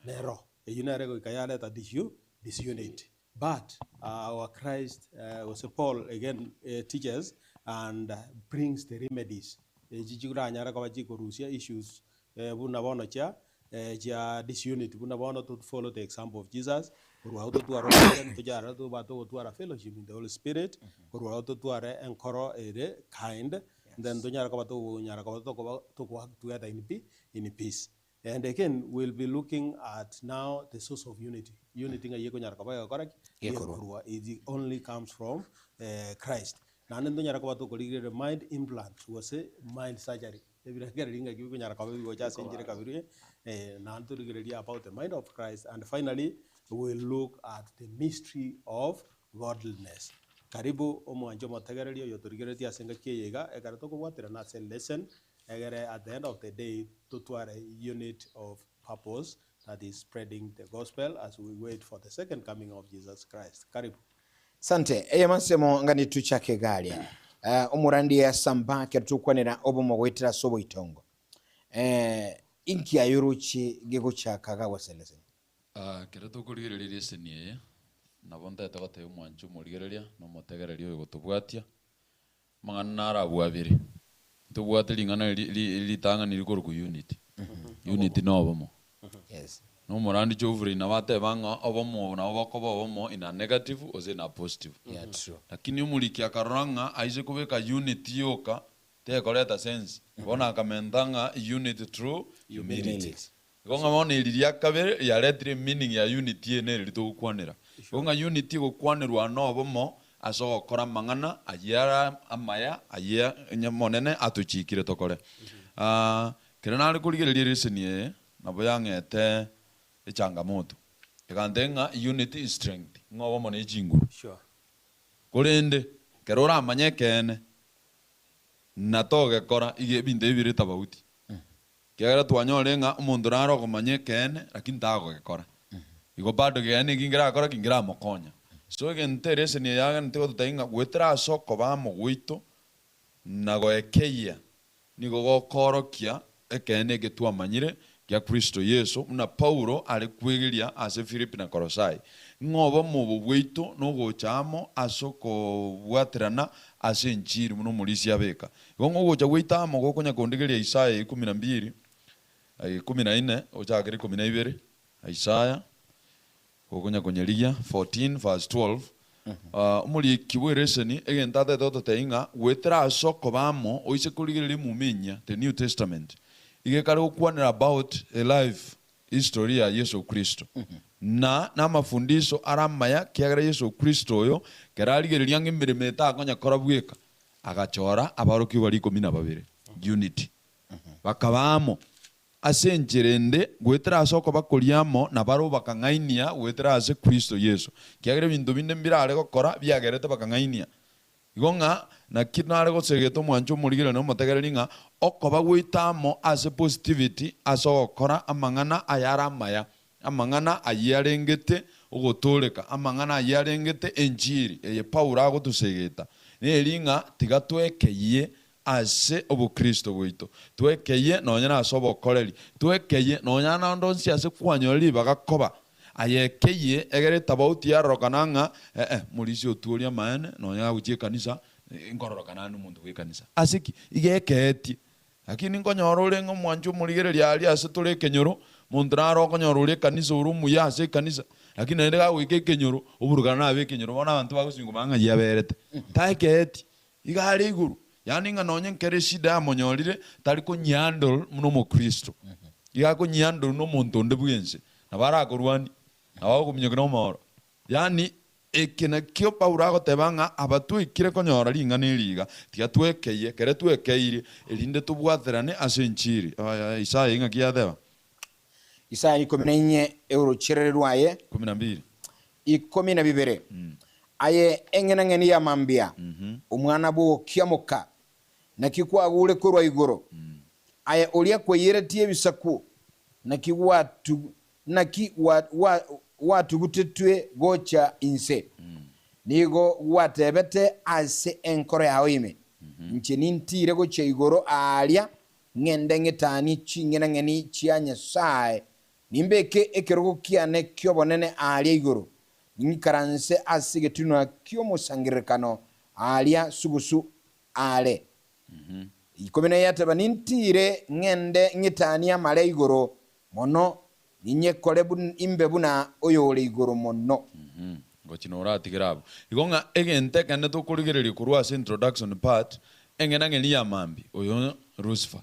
Nero, eyio nere goika yareta disu disunity. But our Christ gose Paul again teaches and brings the remedies echi chiranyare koba chikorusia issues buna bono chia chia disunity buna bono to follow the example of Jesus, korwa agwo totware obochenu tochare toba togotwara fellowship in the Holy Spirit, korwa agwo totware enkoro ere kind, then tonyare koba tokonyara koba tokoba toko work together in pe in peace. And again we'll be looking at now the source of unity, unity ng'ai ekonyara koba egokora ki? Gekorwa. Gekorwa, it only comes from Christ. Naende ntonyare koba tokorigereria mind implant gose mind surgery, ebirengererio ng'aki bikonyara koba bigocha ase enchera ekabirwe, naende torigererie about the mind of Christ and finally we'll look at the mystery of godliness. Karibu omwanche omotegereri oyotorigereretie ase engaki eye iga, ekero tokobwaterana ase lesson Egere at the end of the day totware unit of purpose that is spreading the gospel as we wait for the second coming of Jesus Christ. Karibu. Sante. Eyemo ensemo ngani tuchake iga aria. Eh, omorandia Samba ekero tokwanera obomo goetera ase oboitongo. Eh, inki aye oroche gegochaka iga gose leseni? Ah, ekero tokorigereria leseni eye, nabo ntagete gotebia omwanchi omorigereria na omotegereria oyogotobwatia, Amang'ana naro abwo abere. Ntobwate ring'ana ri- ri- ritang'ani rikorokwa unity. Unity na obomo. Yes. Na omorandi Geoffrey nabo ateba ng'a obomo obo nabo bokoba obomo in a negative gose in a positive. Yeah, true. Lakini omoriki akarora ng'a aise kobeka unity yoka tekoreta sense. Bono akamenta ng'a unity through humility. Humility. Igo ng'a bono eri ria kabere riaretire meaning ya unity eye neri togokwanera. Igo ng'a unity egokwanerwa nobomo ase ogokora amang'ana ayio are amaya ayio Omonene atochikire tokore. Ekero nare korigereria eleseni eye nabo yang'ete echangamoto, egantebia ng'a unity is strength, ng'a obomo ne chinguru. Korende ekero oramanye ekeene na togekora iga ebinto ebi bire tofauti. Ekiagera twanyorire ng'a omonto nare okomanya ekeene, lakini tagogekora. Igo bado ekeene eki nkerakore ki? Nkeramokonya. So egento ereseni eye yagenete gototebia ng'a goetera ase okoba amo gwaito na goekeyia nigo gokoorokia ekeene eke twamanyire gia Kristo Yeso, buna Paulo are kwegeria ase Filipi na Kolosai, ng'a obomo obo bwaito nogocha amo ase okobwaterana ase enchiri buna omorisia abeka. Igo ng'a ogocha gwaito amo gokonya kondigeria Isaya ikomi na mbiri, ikomi na ine, ochakere ikomi na ibere, Isaya, gokonya konyerigia, 14 verse 12, Omoriki bw'ereseni egento atagete gototebia ng'a goetera ase okoba amo oise korigereria emuma enyia, the New Testament, iga ekare gokwanera about a life history ya Yeso Kristo, na namafundiso are amaya kiagera Yeso Kristo oyo kero arigereria ng'a emeremo eye takonya kora bweka, Agachora aborokigwa baria ikomi na babere, unity, bakaba amo. Ase enchera ende, goetera ase okobakoria amo nabarabwo bakang'ainia goetera ase Kristo Yeso, ekiagera ebinto binde mbirare gokora biagerete bakang'ainia. Igo ng'a naki nare gosegeta omwancho omorigereria na omotegereri ng'a okoba gwaito amo ase positivity ase ogokora amang'ana ayare amaya, Amang'ana ayio arengete ogotooreka, amang'ana ayio arengete enchiri eye Paulo agotosegeta, neri ng'a tiga twekeyie ase obokristo bwaito, twekeyie nonya nase obokoreri, twekeyie nonya naende onsi ase kwanyora ribaga koba. Aye ekeyie egere etabauti yarorokana ng'a ee, morisia otuorie amaene nonya agochia ekanisa, nkororokana ande omonto bw'ekanisa. Ase ki? Iga ekeetie. Lakini nkonyora ore ng'a omwancha omorigereria aria ase tore ekenyoro, monto nare okonyora ore ekanisa ore omuya ase ekanisa, lakini naende gagoika ekenyoro, oburukana nabe ekenyoro, bono abanto bagosingwa ng'a ng'ai aberete. Taekeeti, iga are igoro. Yaani ng'a nonye nkere eshida yamonyorire, tari konyihandle buna omokristo. Iga akonyihandle buna omonto onde bwense. Nabo arakorwanie, nabo agokominyokia nomoro. Yaani, eke nakio Paulo agoteba ng'a aba twaikire konyora ring'ana eri iga, tiga twekeyie, ekero twekeirie, erinde tobwaterane ase enchiri. Isaya ing'aki yateba? Isaya ikomi na inye orocherere rwaye. Ikomi na mbiri. Ikomi na bibere. Aye eng'enang'eni ya mambia, omwana bw'ogokiamoka, naki kwagure korwa igoro? Aye oria kwaiyeretie ebisaku, naki gwatu Naki gwatugutetwe gocha inse? Nigo gwatebete ase enkoro yao ime, Inche nintiire gochia igoro aaria, ng'ende ng'etanie ching'enang'eni chia Nyasae, Nimbeke ekerogo kiane ki'obonene aaria igoro, ning'ikaranse ase egetunwa ki'omosangererekano aaria sugusu aare. Ikomi na eyateba, Nintiire ng'ende ng'etanie amare igoro mono, ninyekore imbe buna oyore igoro mono. Ngochia noratigere abwo. Igo ng'a egento ekenene tokorigereria korwa ase introduction part, eng'enang'eni ya mambia, oyo Lucifer,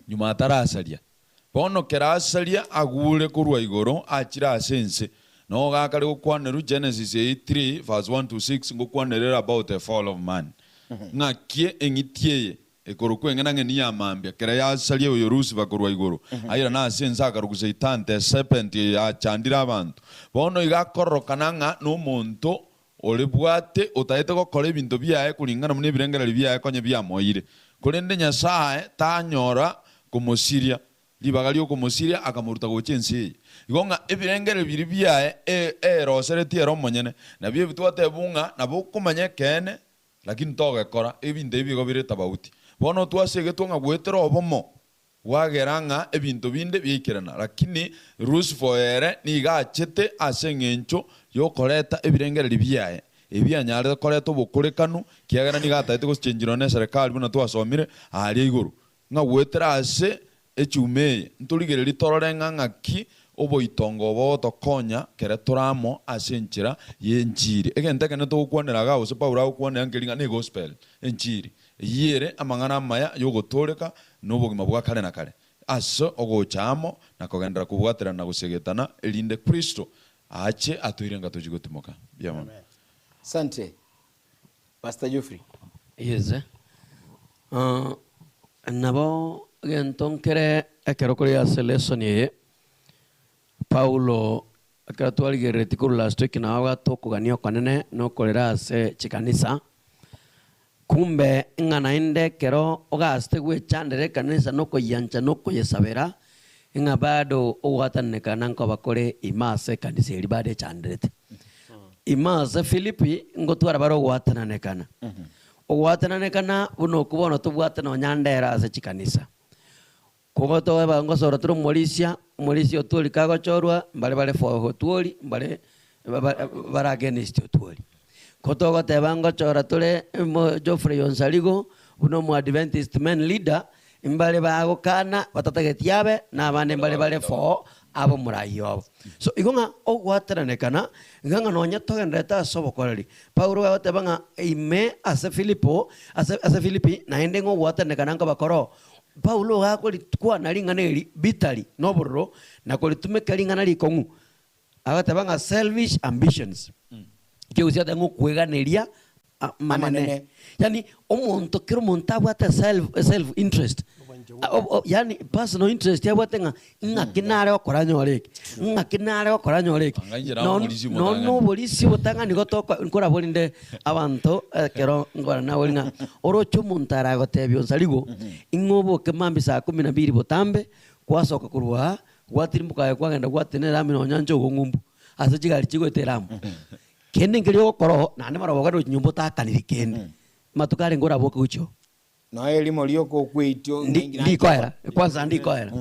nyuma atarasaria. Bono kera asaria agure korwa igoro achire ase ense, Nigo gakare gokwanerwa Genesis 3 verse 1 to 6 ngokwanerere about the fall of man. Ng'aki eng'iti eye ekorokwa eng'enang'eni ya mambia kera yasaria oyo Lucifer korwa igoro airane ase ense akarokwa Satan the serpent eye yachandire abanto. Bono iga akororokana ng'a nomonto ore bwate otaete gokora ebinto biaye kuringana buna ebirengererio biaye konye biamoeire. Korende Nyasae tanyora komosiria Ribaga ri'okomosiria akamoruta gocha ense eye. Igo ng'a ebirengererio biria biaye eroseretie ere omonyene, nabio ebi twatebwa ng'a nabo okomanya ekeene, lakini togekora, ebinto ebi igo bire tabauti. Bono twasegetwe ng'a goetera obomo bwagera ng'a ebinto binde biaikerana. Lakini Lusifa ere nigo achete ase engencho y'okoreta ebirengererio biaye, ebi anyarete koreta obokorekanu, kiagera nigo atagete gochenchirwa neserekari buna twasomire aaria igoro. Ng'a goetera ase echuma eye ntorigererie torore ng'a ng'aki oboitongo obo bogotokonya kere tore amo ase enchera y'enchiri. Egento ekenene togokwanera igaa gose Paulo agokwanera nkeri ng'a negospel, enchiri. Eyio ere amang'ana amaya y'ogotooreka na obogima bwa kare na kare ase ogocha amo na kogenderera kobwaterana na gosegetana erinde Kristo aache toire nga tochie gotimoka. Mbuya mono. Asante Pastor Geoffrey. Yes. Nabo gento nkere ekero kore ase lesson eye, Paulo ekero twarigereretie korwa last week nabo abwate okogania okonene na okorera ase chikanisa, kumbe ng'a naende ekero ogasete gwechandera ekanisa na okoyiancha na okoyesabera, ng'a bado ogwatananekana nkoba kore ime ase ekanisa eria bado echanderete. Ime ase Filipi ngotwara bare ogwatananekana. Ogwatananekana buna okwo bono tobwate nonya ndero ase chikanisa. Kogotoeba ngosora tore omorisia, omorisia otwori kagochorwa, mbare bare for otwori, mbare bare against otwori. Ko togoteba ngochora tore Geoffrey Onsarigo buna omoadventist men leader, Mbare bagokana batatageti abe, na abande mbare bare for ab'omoraia obo. So igo ng'a ogwatananekana, iga ng'a nonya togendererete ase obokoreri. Paulo agoteba ng'a ime ase Filipo, ase ase Filipi, naende ng'a ogwatananekana nkoba koroo. Paulo iga akorikwana ring'ana eri bitari nobororo, na koritumeka ring'ana rikong'u. Agateba ng'a selfish ambitions, ekegusii agateba ng'a okweganeria amanene. Amanene. Yaani omonto kera omonto abwate self self interest, yaani personal interest abwate ng'a ng'aki nare gokora nyore eke, ng'aki nare gokora nyore eke. Anga inche Non- naborisia non omotang'ani. noborisia obotang'ani igo toko nkorabori nde abanto ekero nkora nabori ng'a oroche omonto aragotebia onsarigo, ing'o oboke mambia saa kumi na mbili botambe, kwasoka korwa aa, Gwatirimboka aye kwagenda gwatenena erami nonya inche ogong'umbu ase chigari chigoeta eramu. Kende nkeria ogokora oo, naende barabwo bagende gochia nyomba otakaniri kende. Amatuko arenge oraboke gochia oo. Nonya erimo rioka okweitia Ndi ndikoera, kwanza ndikoera.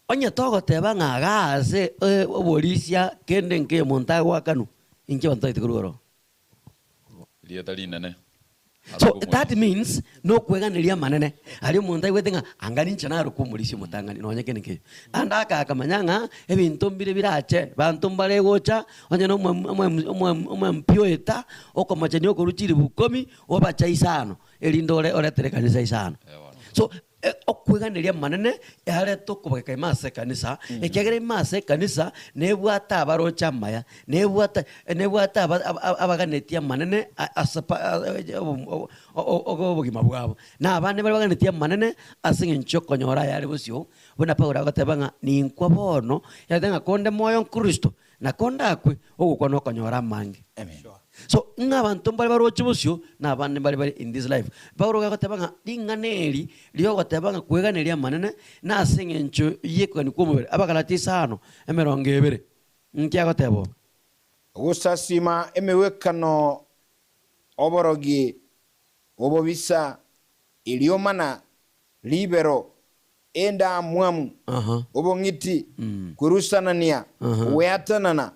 Onye togoteba ng'a igaa ase oborisia kende nkeiyo monto agoakanwa, inki abanto totagete korwa ororo? Rieta rinene. So that means nokweganeria amanene aria omonto aigwete ng'a anga ninche narokwa omorisia omotang'ani nonya kende nkeiyo. Ande akamanya ng'a ebinto mbire birache, banto mbare gocha, onye na omo MP oeta, okomochenia okorwa chilifu ikomi, obache isano, erinde ore oretere ekanisa isano. So Okweganeria amanene yareta okobageka ime ase ekanisa, ekiagera ime ase ekanisa nebwate abaroche amaya, nebwate nebwate aba abaganetie amanene ase pa obogima bwabo. Na abande baria baganetie amanene ase eng'encho y'okonyora ayare bosio, buna Paulo agoteba ng'a ninkwa bono, yagoteba ng'a konde moyo Kristo, Na kondakwe, ogokwa nokonyora amange. So, ng'a abanto mbare baroche bosio, na abande mbare bare in this life. Paulo iga agoteba ng'a ring'ana eri riogoteba ng'a kweganeria amanene, nase eng'encho y'ekogania kw'omobere. Abagalatia isano, emerongo ebere, nki agoteba oo? Gosasima emegwekano, oborogi, obobisa, eriomana, ribero. Endamwamu, Aha. obong'iti, kwerusanania, Aha. ogweatanana.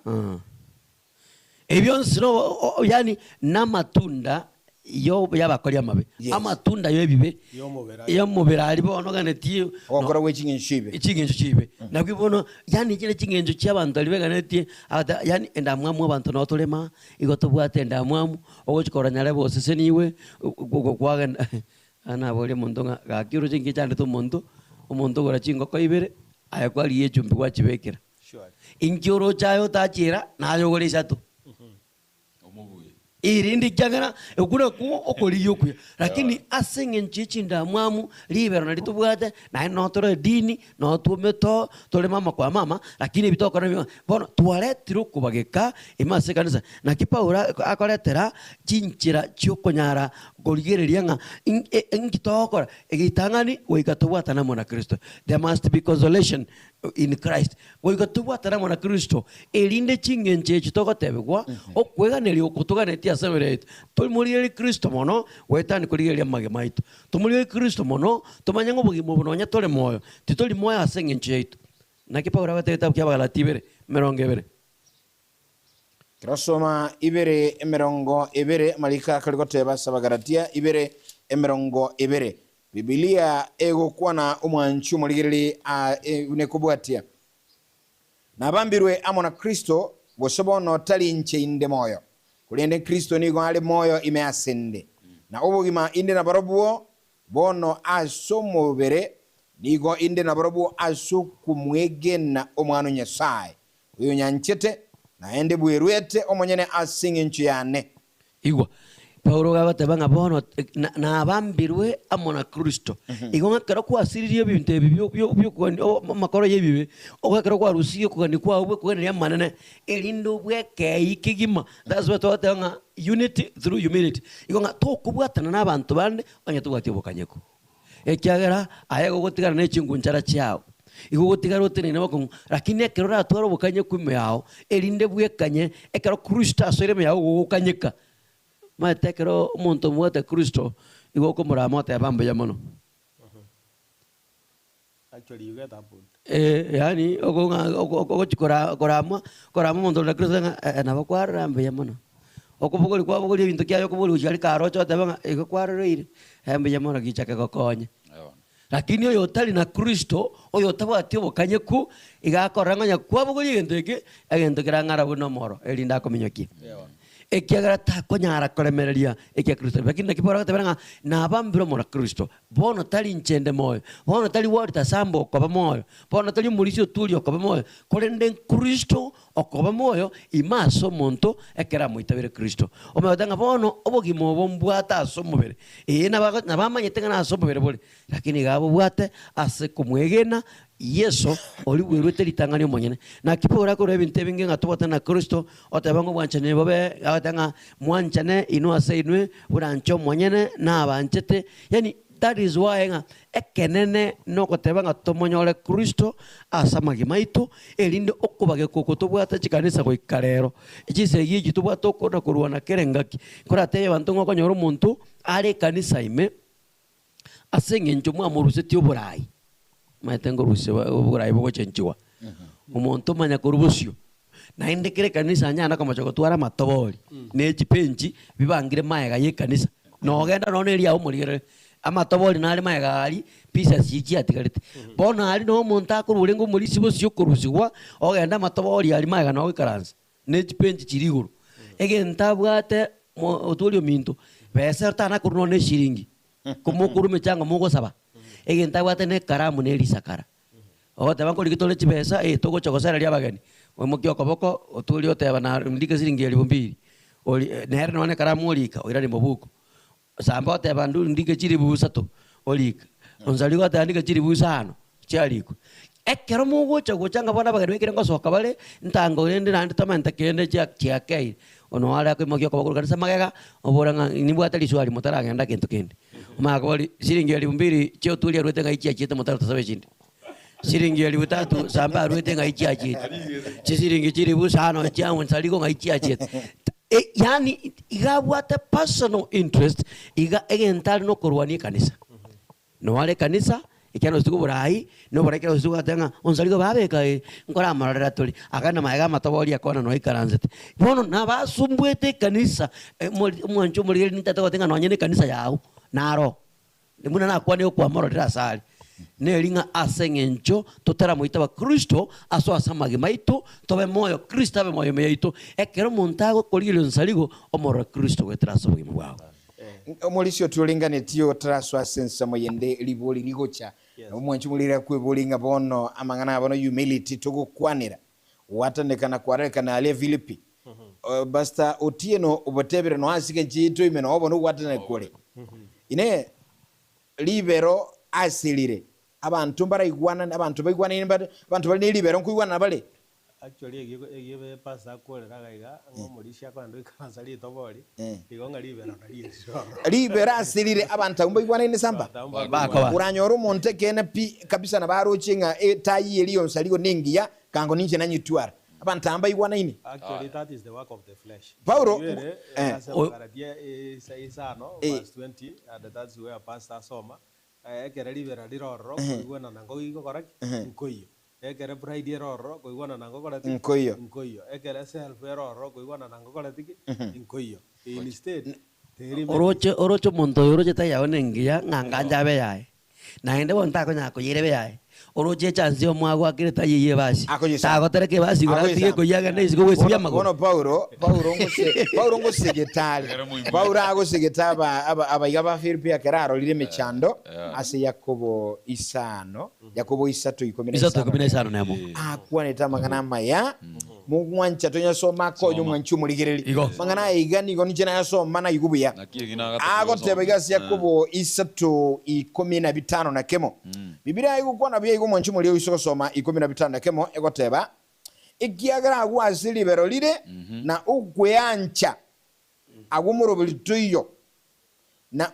Ebi bionsi no o- yani namatunda yo y'abakori amabe. Yes. Amatunda y'ebibe. Y'omobere aria. Y'omobere aria bono oganetie. Ogokora gwe ching'encho chibe. Ching'encho chibe. Nabwo bono yani chire ching'encho chi'abanto aria beganetie agoteba yani endamwamu abanto nabo torema, igo tobwate endamwamu, ogochia korora nyarebe oseseniwe, kwagenda Aya naboria omonto ng'a gaki oroche inki echandete omonto, omonto ogora chingoko ibere, aye kwarigia echumbi gwachibekera. Inki oroche aye otachiera, naye ogore isato. Erinde ekiagera okwo nakwo okorigia okuya. Lakini ase eng'encho ye chindamwamu, ribero nario tobwate, naende noo tore edini, noo twomete oo, tore mama kwa mama, lakini ebi togokora nabio bono twaretire okobageka ime ase ekanisa. Naki Paulo akoretera chinchera chi'okonyara korigereria ng'a inki togokora, egetang'ani goika tobwatane amo na Kristo. There must be consolation in Christ. Goika tobwatane amo na Kristo, erinde chingencho echi togotebigwa, okweganeria oko toganetie ase emebere yaito, tomorigererie Kristo mono, goetania korigereria amagima aito. Tomorigererie Kristo mono, tomanye ng'a obogima obo nonya tore moyo, titori moyo ase engencho yaito. Naki Paulo agoteba egetabu kia Abagalati ibere, emerongo ebere. Torasoma ibere emerongo ebere, amariko akare goteba ase Abagalatia ibere emerongo ebere. Bibilia egokwana omwanchi omorigereria a buna ekobwatia, Nabambirwe amo na Kristo, gose bono tari inche inde moyo, korende Kristo nigo are moyo ime ase 'nde. Na obogima inde naborobwo bono ase omobere, nigo inde naborobwo ase okomwegena Omwana o Nyasae, Oyonyanchete, naende bweruete omonyene ase engencho yane. Igwa, Paulo iga agoteba ng'a bono nabambirwe amo na Kristo. Igo ng'a ekero kwasiririe ebinto ebi bi'okogania amakoro y'ebibe, ogo ekero kwarusirie okogania kwao bw'okoganeria amanene, erinde obwekei kegima. That's why togoteba ng'a unity through humility. Igo ng'a tokobwatana na abanto bande onye tobwati obokanyeku. Ekiagera aye igo ogotigara ne chingunchara chiao, igo ogotigara oteneine bokong'u, lakini ekero oratware obokanyeku ime yao, erinde bwekanye, ekero Kristo asoire ime yao gogokanyeka. Omanyete ekero omonto omobwate Kristo, igo okomorama oteba mbuya mono. Actually you get humbled. Eh, yaani okong'a ogochia kora koramwa korama omonto ore na Kristo ng'a eh nabo kwarora mbuya mono. Okobogoria kwabogoria ebinto kiaye okobogoria gochia aria karoche otebe ng'a igo kwaroroire, eh mbuya mono gichake gokonye. Lakini oyo otari na Kristo, oyo otabwati obokanyeku, iga akorora ng'a onye kwabogoria egento eke, egento kerang'ara buna omoro, erinde akominyokie. Ekiagera takonyara koremereria ekia Kristo. Lakini naki Paulo agotebera ng'a nabambire omo na Kristo, bono tari inche nde moyo, bono tari Walter Samba okoba moyo, bono tari omorisia oturia okoba moyo, korende Kristo okoba moyo ime ase omonto ekero amoitabire Kristo. Omanyete ng'a bono obogima obo mbwate ase omobere, ee nabo nabamanyete ng'a nase omobere bore, Lakini iga abobwate ase komwegena Yeso, oria bweruete ritang'ani omonyene. Naki Paulo akorua ebinto ebinge ng'a tobwatane na Kristo, oteba ng'a obwanchani bobe, agoteba ng'a mwanchane inwe ase inwe, buna inche omonyene nabanchete. Yaani that is why ng'a ekenene nogoteba ng'a tomonyore Kristo ase amagima aito, erinde okobageka oko tobwate chikanisa goika rero. Chisegi echi tobwate okona korwana kera engaki. Nkoratebie abanto ng'a okonyora omonto are ekanisa ime, Ase engencho mwamorusetie oboraai, omanyete nkorusia oboraai bogochenchigwa, omonto omanya korwa bosio, naende kera ekanisa anyare komocha gotwara amatobori na echibenchi bibangire magega ya ekanisa, nogenda nonya na eriago omorigerere, amatobori nare magega aria, pieces chiria chiatigarete. Bono aria noo omonto akorwa orenge omorisia bosio okorusigwa, ogenda amatobori aria magega noo ogoikaransa. ne chipenchi chiria igoro, egento abwate otwori ominto, besa ero tana korwa nonya ne eshiringi, komokorwa emechango mogosaba, egento abwate ne ekaramu na erisakara. Ogoteba nkoriki tore chibesa eh togocha gosereria abageni, oimokie okoboko otwori oteba na ndike siringi elifu mbili, ori nere nonya ne ekaramu orika oiranie mobuko. Samba oteba ndu ndike chilifu isato, orika. Onsari goteba ndike chilifu isano, chiarikwa. Ekero mogocha gocha ng'a bono abageni baikire ngosoka bare, ntango rende naende tomente kende chia chiakeire. Ono are akoimokia okoboko korwa kanisa magega, obora ng'a nimbwate riswari motaragenda gento kende. Omanye akobori, shilingi elifu mbili chiotweri arwete ng'ai chiachiete motaratosabe echinde. Shilingi elifu tatu samba arwete ng'ai chiachiete. Chisiringi chilifu isano chia onsarigo ng'ai chiachiete. Yaani iga abwate personal interest iga egento are nokorwania ekanisa. Noare ekanisa. Ekiagera nosibwe oborai, na oborai ekero osibwe ogoteba ng'a onsi aria babeka ee, nkoramororera tore. Aka namaega amatobori akona noe aikaransete. Bono nabasumbuete ekanisa, omori omwancho omorigereria nintete goteba ng'a nonye na ekanisa yago, naro. Buna nakwanire okwamororera asare, neri ng'a ase eng'encho totaramoita abakristo asoe ase amagima aito, tobe moyo Kristo abe moyo ime yaito. Ekero omonto agokorigereria onsarigo, omorore Kristo goetera ase obogima bwao. Omorisia otorenganetie otarasoa ase ensemo yende ribori rigocha, na omwanchi omoriri akweborie ng'a bono amang'ana aya bono humility togokwanera, gwataneka na kwarorekana aria Filipi. Pastor Otieno obotebire noa ase engencho yaito ime noo bono ogwataneka kore. Inee, ribero ase rire abanto mbaraigwanane, abanto baigwanaine mbare, abanto bare ne ribero nkoigwanana bare? Actually egio egio pastor akorera iga iga ng'a omorisia akogenda goikaransa ritobori igo ng'a ribero nario erire ororo. Ribero ase rire abanto abwo mbaigwanaine samba? Bakoba. Oranyore omonto ekeene pi kabisa nabo aroche ng'a etayi eria yonsi arigo nengiya, kango ninche nanyetwara. Abanto aba mbaigwanaine. Actually that is the work of the flesh. Paulo, Eyio ere eh. ase Abagalatia isano verse 20 and that's where pastor asoma, ekere ribera rire ororo koigwanana nkogikogora ki? Nkoiyo. Ekere pride ere ororo, koigwanana ngokoreti ki? Nkoiyo. Nkoiyo. Ekere self ere ororo, koigwanana ngokoreti ki? Nkoiyo. Instead, teri Oroche oroche omonto oyo oroche tari yao nengiya ng'a nganche abe yaye. Naende bono takonyara koyeira ebe yaye. Oroche echance omwagwakire tari eyio ebasi. Akoyesamba. Tagotereka ebasi igoro atige Akoyesamba. koyia agende isiko gwesibia Bono, amagoro. bono Paulo, Paulo ngose, Paulo ngosegete are. Ekero moimwete. Paulo agosegete aba, aba, abaiga ba Filipi ekero arorire emechando Yeah. ase Yakobo isano. Yakobo isato ikomi na Isato isano ikomi na na isano na emo. akwanete amang'ana amaya mogwancha tonyasoma akonye Soma. omwanchi omorigereri Igo. mang'ana aya iga nigo ninche nayasoma naigwe buya Naki eki nagatakia agoteba gosoma. iga ase Yakobo isato ikomi na bitano na kemo Bibilia egokwana buya igo omwanchi omoria oise gosoma ikomi na bitano na kemo egoteba ekiagera agwo ase ribero rire na okweancha agwo moroberi toiyo na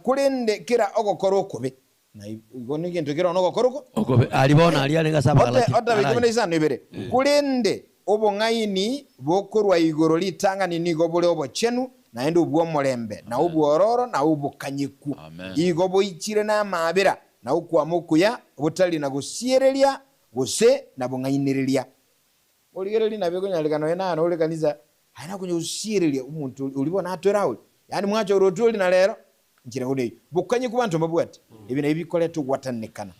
korende kera ogokora okobe Na igo negento kere nogokora oko. Okobe, aria bono aria arenge ase Abagalati. Otebe ikomi na isano na ibere, Korende obong'aini bokorwa igoro ritang'ani nigo bore obochenu, naende obw'omorembe, na obwororo, na obokanyeku. Amen. Igo boichire namaabera, na okwama okuya, botari na gosiereria, gose na bong'ainereria. Origererie nabo ekonyarekana nonya naye ore ekanisa, aye nakonya gosiereria omonto oria oria bono atwere aore, yaani mwacha ore otweri na rero, enchera buna eyio. Bokanyeku banto mbabwate, ebi nabio bikoreta ogwatananekana.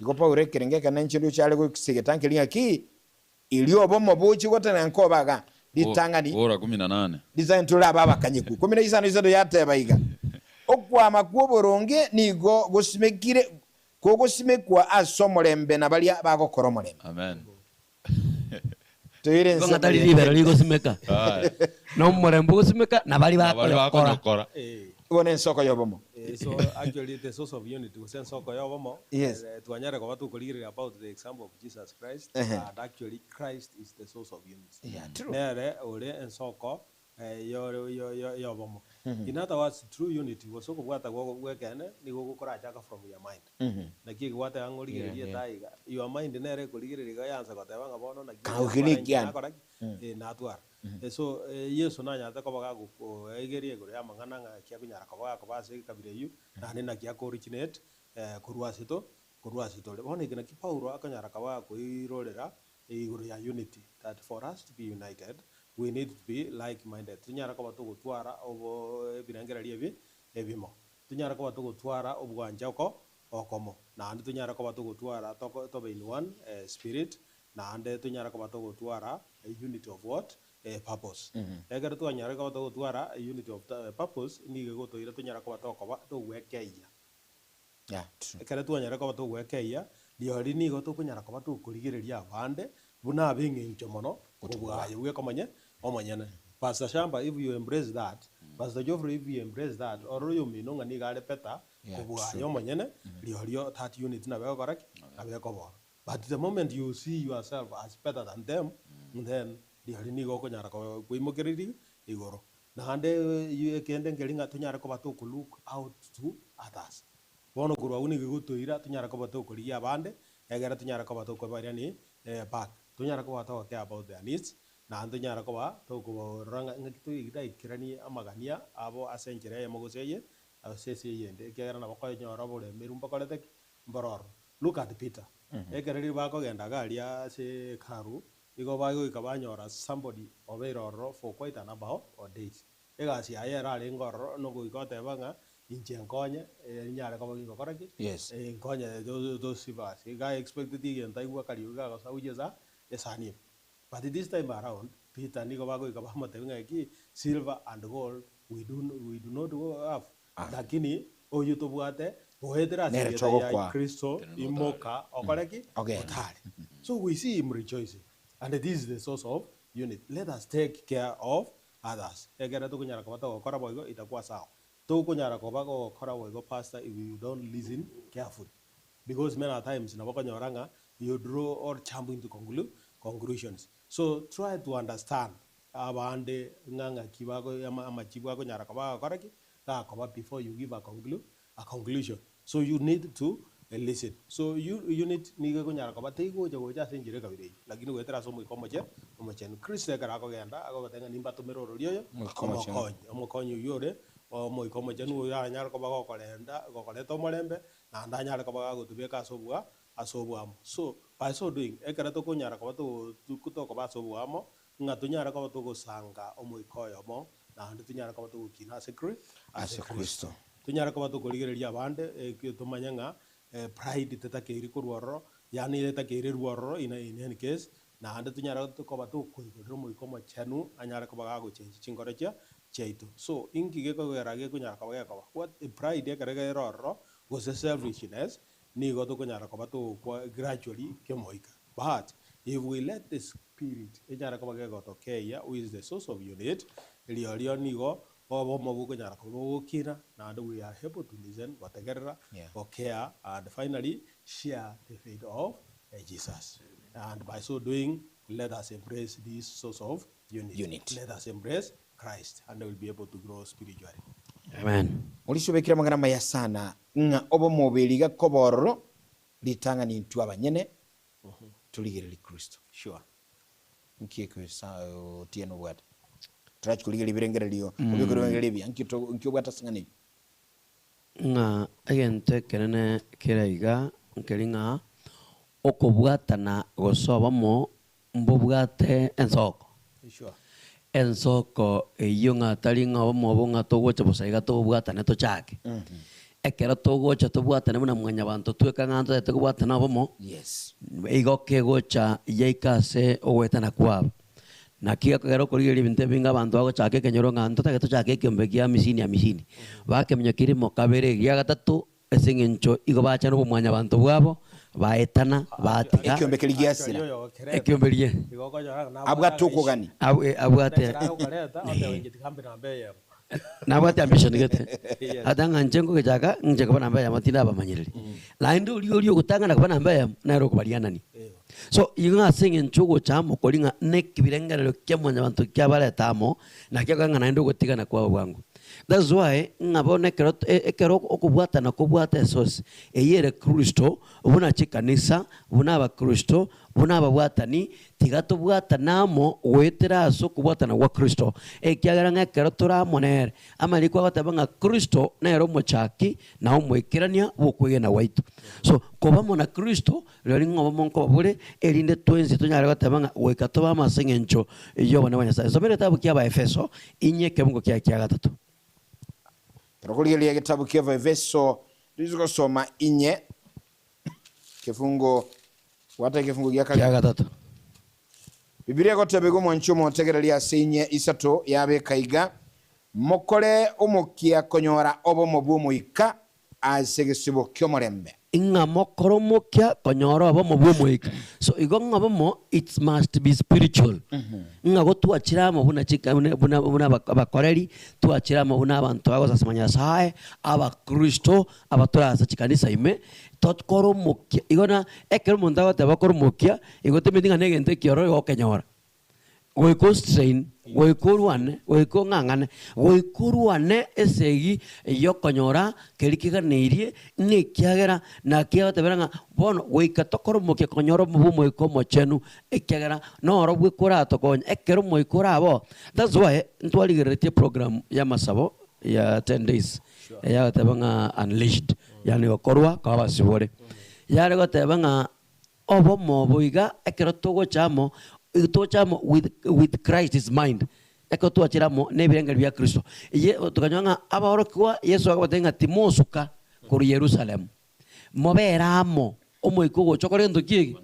Igo Paulo ekerengo ekenene inche ndoche are gosegeta nkeria ng'a ki, erio obomo bochie gwatananeka nkoba igaa, ritang'ani, Bora kumi na nane. ritang'ani tore aba abakanyeku. Ikomi na isano isato yateba iga, Okwama kw'oboronge nigo gosimekire, kogosimekwa ase omorembe na baria bagokora omorembe. Amen. Toire Igo ensemo ng'a tari yende. ribero rigosimeka, Aye. na omorembe ogosimeka, na baria Na baria bakonyokora. bakonyokora. Eh, Bono ensoko y'obomo. eh, so actually the source of unity gose ensoko y'obomo Yes. eh, twanyare koba tokorigereria about the example of Jesus Christ Ehe. and actually Christ is the source of unity. Yeah, true. Nere ore ensoko y'obomo. In other words, true unity gose okobwata gw'ekeene nigo gokorachaka from your mind. Naki ekebwate ng'a origererie etaa iga, your mind nere ekorigereria iga yaansa goteba ng'a bono naki Kagoki natwara inche nekiane. nakora ki? Eh, natwara. So, Yeso nanyarete koba gagoegeria igoro y'amang'ana ng'a eki akonyara koba gakoba ase ekabira eyio, naende naki ako originate korwa ase to korwa ase tore. Bono eke naki Paulo akonyara koba gakoirorera Igoro ya unity, that for us to be united we need to be like minded, tonyare koba togotwara obo ebirengererio ebi ebimo, tonyare koba togotwara obwancha oko okomo, naende tonyare koba togotwara toko tobe in one spirit, naende tonyare koba togotwara a unity of what? A purpose. Ekero twanyarire koba togotwara a unity of purpose, nigo egotoira tonyare koba tokoba togwekeyia. Ekero twanyara koba togwekeyia, rirorio nigo tokonyara koba tokorigereria abande buna ab'eng'encho mono kobua aye bweka omanye omonyene. Pastor Shamba if you embrace that, Pastor Geoffrey if you embrace that, orore oyomino ng'a nigo are better kobua aye omonyene, rirorio that unit nabo egokora ki? Nabo ekobora. But the moment you see yourself as better than them, then rirorio nigo okonyara koimokereria igoro. Naende ekende nkeri ng'a tonyare koba toko look out to others. Bono korwa agwo nigo egotoira tonyare koba tokorigia abande, egere tonyare koba tokobairani back. Tonyare koba togo care about their needs, naende tonyare koba tokobarora ng'a ng'aki toraikeranie amagania abo ase enchera eyemo gose eye, gose ase eyende. Ekiagera nabo okonyora oboremeru mbokorete ki? Mboro ororo. Look at Peter. Ekero riria bakogenda iga aria ase hekalu, igo bagoika banyora somebody obeire ororo for quite a number of days. Egasi yaye ere arenge ororo nogoika oteba ng'a inche nkonye ninyare koba gingokora ki? Yes. Nkonye those shivers. Iga aexpecteti egento aigwe akariogi gagosa gochia esa esani ime. But this time around, Peter nigo bagoika bamotebia ng'a eki silver and gold we do we do not have, lakini oyio tobwate goetera ase Nere erieta ria togokwa. Kristo imoka okore ki? Ogende. Otare. So we see him rejoicing and this is the source of unity. Let us take care of others. Ekere tokonyara koba togokora boigo itakuwa sawa. Tokonyara koba gogokora boigo pastor if you don't listen carefully. Because many a times nabo okonyora ng'a you draw or jump into conclu conclusions. So try to understand abande ng'a ng'aki bago ama amachibu akonyara koba agokora ki? Gakoba before you give a conclu a conclusion. So you need to listen. So you unit nigo ekonyara koba teigocha gocha ase enchera ekabira eyio, lakini goetera ase Omoika omoche Omochenu. Kristo ekero akogenda agogotebia ng'a nimbatomere orori oyo Omoika Omochenu. omokonyi. Omokonyi oyio ore Omoika Omochenu oyo aranyare koba gokorenda gokoreta omorembe, naende anyare koba gagotobeka ase obwa ase oboamo. So, by so doing, ekero tokonyara koba togo tokoba ase oboamo, ng'a tonyare koba togosanga omoika oyomo, naende tonyare koba togokina ase Kri Ase ase Kristo. Kristo. Tonyare koba tokorigereria abande, eki tomanye ng'a pride tetakeiri korwa ororo, yaani etakeire erwe ororo in in any case, naende tonyare koba tokoigorera omoika omochenu anyare koba gagochengi chinkoro chia chiaito. So, inki gekogera gekonyara koba gekoba? What pride ekero ere ororo, gose selfishness, nigo tokonyara koba togokwa gradually kemoika. But, if we let the spirit enyare koba gegotokeyia, who is the source of unit, riorio nigo obomo bokonyara koba bogokina, naende we are able to listen, gotegerera, Yeah. gokea, and finally share the faith of Jesus. And by so doing, let us embrace this source of unity. Unity. Let us embrace Christ and we'll be able to grow spiritually. Amen. Orisubekire amang'ana amaya sana, ng'a obomoberi iga koba ororo, ritang'ani intwe abanyene torigererie Kristo. Sure. Nki ekio sa otieno obwate? Torachi korigereria ebirengererio, obeke ebirengererio ebiya, nki to nki obwate ase eng'ana eyio? Ng'a egento ekenene kere iga nkeri ng'a okobwatana gose obomo mbobwate ensoko. Sure. Ensoko eyio ng'a tari ng'a obomo obo ng'a togocha bosa iga tobwatane tochake. Ekero togocha tobwatane buna mwanyabanto tweka ng'a ntotagete kobwatana obomo, Yes. igo kegocha yaika ase ogoetana kwabo. Naki gekogera okorigereria ebinto ebinge abanto bagochaka ekenyoro ng'a ntotagete tochake ekeombe kia amisini amisini. Bakeminyokia rimo kabere eria gatato ase eng'encho igo bacha na obomwanyabanto bwabo, baetana, batiga. Ekeombe keria giasira. Ekeombe riria. Abwate okogania. Abwate. Nabwate ambition gete. Ata ng'a inche nkogechaka, inche koba namba eyemo tindabamanyereri. Naende oria oria ogotang'ana koba namba eyemo, nere okobarianania. So, igo ase eng'encho ogocha amo koria ng'a na ekebirengererio kia mwanyabanto kiabareta amo, nakio ekogera ng'a naende ogotigana kwabo bwango. That's why ng'a bono ekero ekero okobwatana kobwate esource, eyio ere Kristo, buna chikanisa, buna abakristo, buna ababwatani, tiga tobwatane amo goetera ase okobwatana gwa Kristo, ekiagera ng'a ekero tore amo nere, amariko agoteba ng'a Kristo nere omochaki na omoikerania bw'okwegena gwaito. So, koba amo na Kristo, rirorio ng'a obomo nkoba bore, erinde twensi tonyare goteba ng'a goika tobe amo ase eng'encho y'obonene bwa Nyasae. Nsomere egetabu kia Abaefeso, inye ekebungo kiaye kia gatato. Ekero okorigereria egetabu kia Abaefeso, toise gosoma inye Kefungo, bwata ekefungo gia kare. Kia gatato. Bibilia egoteba iga omwanchi omotegereria ase inye isato yabeka iga, Mokore omokia konyora obomo bw'Omoika ase egesibo ki'omorembe. Ng'a mokore omokia konyora obomo bw'Omoika. So igo ng'a obomo it must be spiritual. Ng'a gotwachire amo buna chika buna buna buna abakoreri, twachire amo buna abanto bagosasima Nyasaye, abakristo, Abatore ase chikanisa ime, tokore omokia. Igo na ekero omonto agoteba okore omokia, igo temeti ng'a negento ekiororo igo okenyora. Goika ostrain, goika orwane, goika ong'ang'ane, goika orwane esegi yokonyora keria keganeirie, ng'a ekiagera naki agotebera ng'a bono goika tokore omokia konyora omobe omoika omochenu, ekiagera noro bweka oratokonye ekero omoika orabe oo. That's why ntwarigereretie eprogram ya amasabo ya ten days. Eyagoteba ng'a unleashed, yaani gokorwa kwa abasibore. Yare goteba ng'a obomo obo iga ekero togocha amo, tocha amo with with Christ is mind, ekero twachire amo na ebirengeri bia Kristo. Ye tokanyora ng'a abaorokigwa Yeso akabatebia ng'a timosuka korwa Yerusalemu, mobere amo, omoika ogocha okore gento ki eke?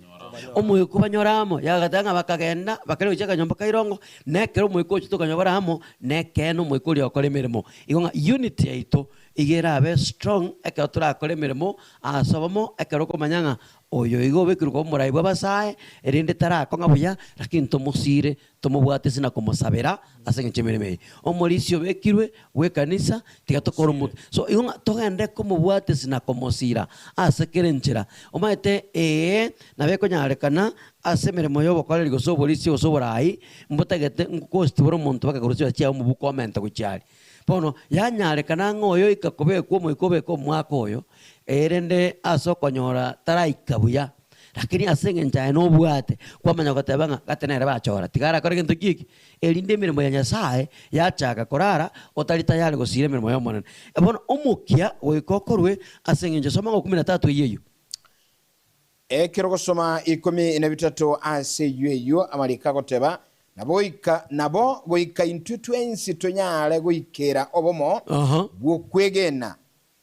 Omoika obanyore amo. Yagateba ng'a bakagenda, bakarigwa gochia akanyomba ka irongo, na ekero omoika ochete okanyora bare amo, na ekeene omoika oria ogokora emeremo. Igo ng'a unity yaito iga erabe strong ekero torakore emeremo ase obomo, ekero okomanya ng'a oyo iga obekirwe koba omorai bw'abasae, erinde tarakong'a buya, lakini tomosire, tomobwate ase na komosabera ase eng'encho y'emeremo eye. Omorisia obekirwe bw'ekanisa, tiga tokore omokia. So igo ng'a togende komobwatisia na komosira ase kera enchera. Omanyete ee, nabo ekonyarekana ase emeremo y'obokoreri gose oborisia gose oborai, mbotagete ngokosti bore omonto mpaka korwa chibesa chiaye omobuko omente gochia aria. Bono yanyarekana ng'a oyo oika kobekwa omoika obeke omwaka oyo, erende ase okonyora taraika buya, lakini ase eng'encho aye nobwate, kwamanya goteba ng'a gati nere bachora, tiga arakore gento ki eki, erinde emeremo ya Nyasaye yachaka korara otari tayari gosira emeremo y'Omonene. Bono omokia goika okorwe ase eng'encho soma ng'a kumi na tatu eyio eyio. Ekero gosoma 13 ase eyio eyio amariko agoteba, Nabo nabo goika intwe twensi tonyare goikera obomo bw'okwegena,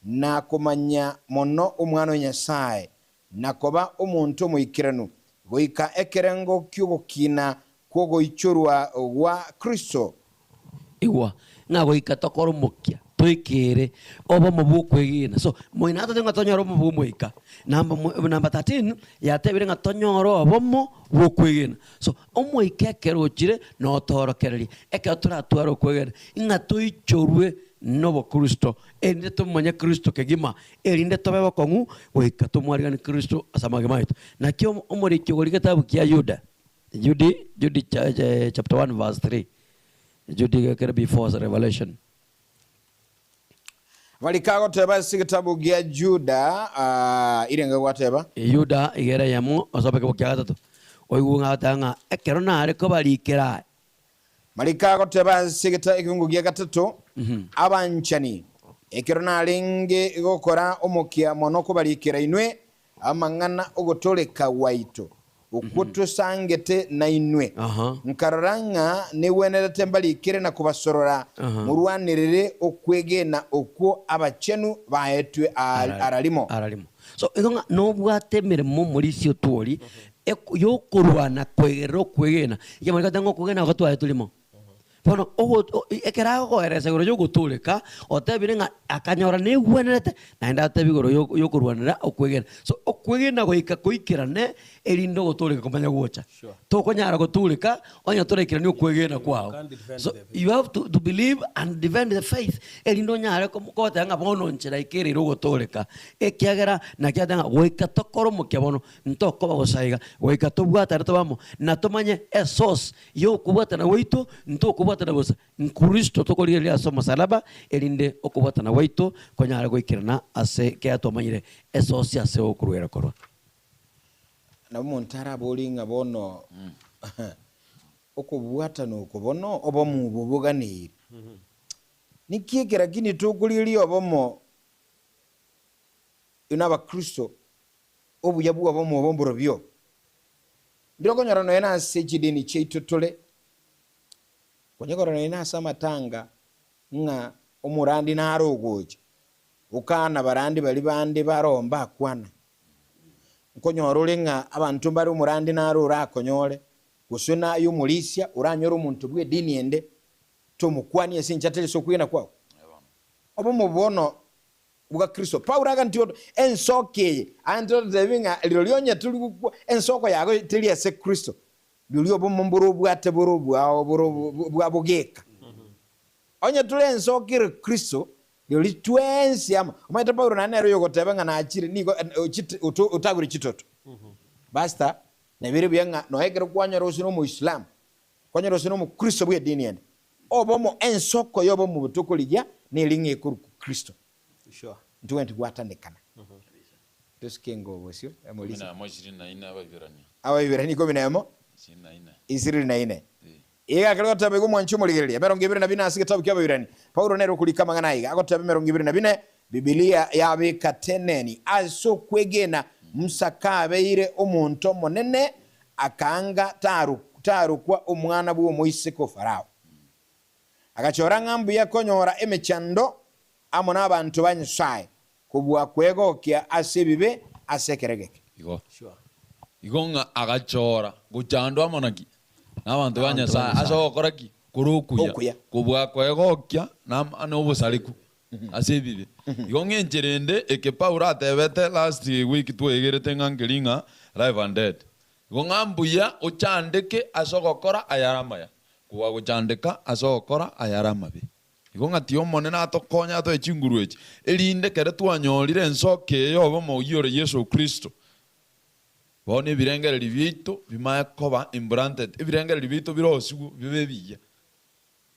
na komanya mono Omwana o Nyasae, na koba omonto omoikeranu, goika ekerengo ki'ogokina kw'ogoichorwa gwa Kristo. Igwa, ng'a goika tokore omokia, toikere obomo bw'okwegena. So, moino atotebie ng'a tonyore obomo bw'omoika. Namba mo namba 13, yatebire ng'a tonyore obomo bw'okwegena. So, omoika ekero ochire, notoorokererie, ekero toratware okwegena, ng'a toichorwe nobokristo, erinde tomanye Kristo kegima, erinde tobe bokong'u goika tomwariganie Kristo ase amagima aito. Naki omoriki ogoria egetabu kia Yuda, Jude, Jude chapter 1 verse 3, Jude iga ekere before Revelation. Amariko agoteba ase egetabu gia Juda, irenge gwateba. Yuda iga ere eyemo ase obekebo kia gatato, oigwe ng'a agoteba ng'a ekero nare kobarikera aya. Mariko agoteba ase egekungu gia gatato, Abanchani, ekero narenge gokora omokia mono kobarikera inwe amang'ana ogotooreka gwaito, okwo tosangete nainwe, nkarora ng'a negwenerete mbarikere na kobasorora morwanerere okwegena okwo abachenu baetwe ara rimo. So igo ng'a nobwate emeremo omorisia otwori yokorwana koegerera okwegena, ekiagera goteba ng'a okwegena oko twaetwe rimo. Bono ekero agokoeresa igoro yogotooreka, otebire ng'a akanyora negwenerete, naende atebe igoro yokorwanera okwegena. So okwegena goika koikerane erinde ogotooreka komanye gocha. Tokonyara gotooreka onye toraikeranie okwegena kwao. So you have to believe and defend the faith erinde onyare goteba ng'a bono inche naikereire ogotooreka, ekiagera naki ateba ng'a goika tokore omokia bono, ntokoba bosa iga, goika tobwatane tobe amo, na tomanye esource Y'okobwatana gwaito, ntokobwatana bosa, n'Kristo tokorigereria ase omosalaba, erinde okobwatana gwaito konyare goikerana ase kera twamanyire esosi ase okoruera korwa. Nabo omonto araborie ng'a bono okobwatana oko bono obomo obo boganeire. Niki eke lakini tokorigereria obomo inwe abakristo obuya bw'obomo obo mborobio? Ndire okonyora nonya nase chidini chiaito tore, konyekora nonya nase amatanga ng'a omorandi nare ogocha, okana barandi baria bande baroo mbakwana. Nkonyora ore ng'a abanto mbare omorandi nare orakonyore, gose naye omorisia oranyore omonto bw'edini ende, tomokwanie ase enchera tari ase okwegena kwao. Obomo bono bwa Kristo. Paulo agantia oto, Ensoko eye, aye ntotebi ng'a rirorio onye tori gokwa, ensoko yago teri ase Kristo, rirorio obomo mbore obwate bore obwao bore bwa bogeka. Onye tore ensoko ere Kristo, rirorio twensi amo. Omanyete Paulo naende nere oyogoteba ng'a nachire nigo otagure chitoto. Basta, nabere buya ng'a nonya ekero kwanyora gose na Omoislamu, kwanyora gose na Omokristo bw'edini ende, Obomo, ensoko y'obomo obo tokorigia neri ng'a ekorokwa Kristo. Ntogwenereti gwatanekana. Tosike engo obosio, Ikomi na emo ishirini na ine Abaibirania. Abaibirania ikomi na emo Ishirini na ine. ishirini na ine. Iga ekero goteba igo omwanchi omorigereria, emerongo ebere na bine ase egetabu kia Abaibirania, Paulo nere okorika amang'ana aiga, agoteba emerongo ebere na bine, Bibilia yabeka teneni ase okwegena. Musa kabeire omonto omonene, akaanga tarokwa omwana bw'omoiseke o Farao. Agachora ng'a mbuya konyora emechando amo nabanto ba Nyasae, kobua kwegokia ase ebibe ase ekero egeke. Igo. Sure. Igo ng'a agachora gochandwa amo naki? Nabanto ba Nabanto ba Nyasae. Ase Nyasae. ogokora ki? Kore okuya. Okuya. Kobua kwegokia na obosareku ase ebibe. Igo ng'a enchera ende eke Paulo atebete last week twegerete ng'a nkeri ng'a life and death. Igo ng'a mbuya ochandeke ase ogokora ayare amaya, kobua gochandeka ase ogokora ayare amabe. Igo ng'a tiga Omonene atokonye atoe chinguru echi, erinde ekero twanyorire ensoko eye y'obomo oyio ore Yeso Kristo, bono ebirengererio biaito bimae koba implanted, ebirengererio biaito birosigwe bibe ebiya,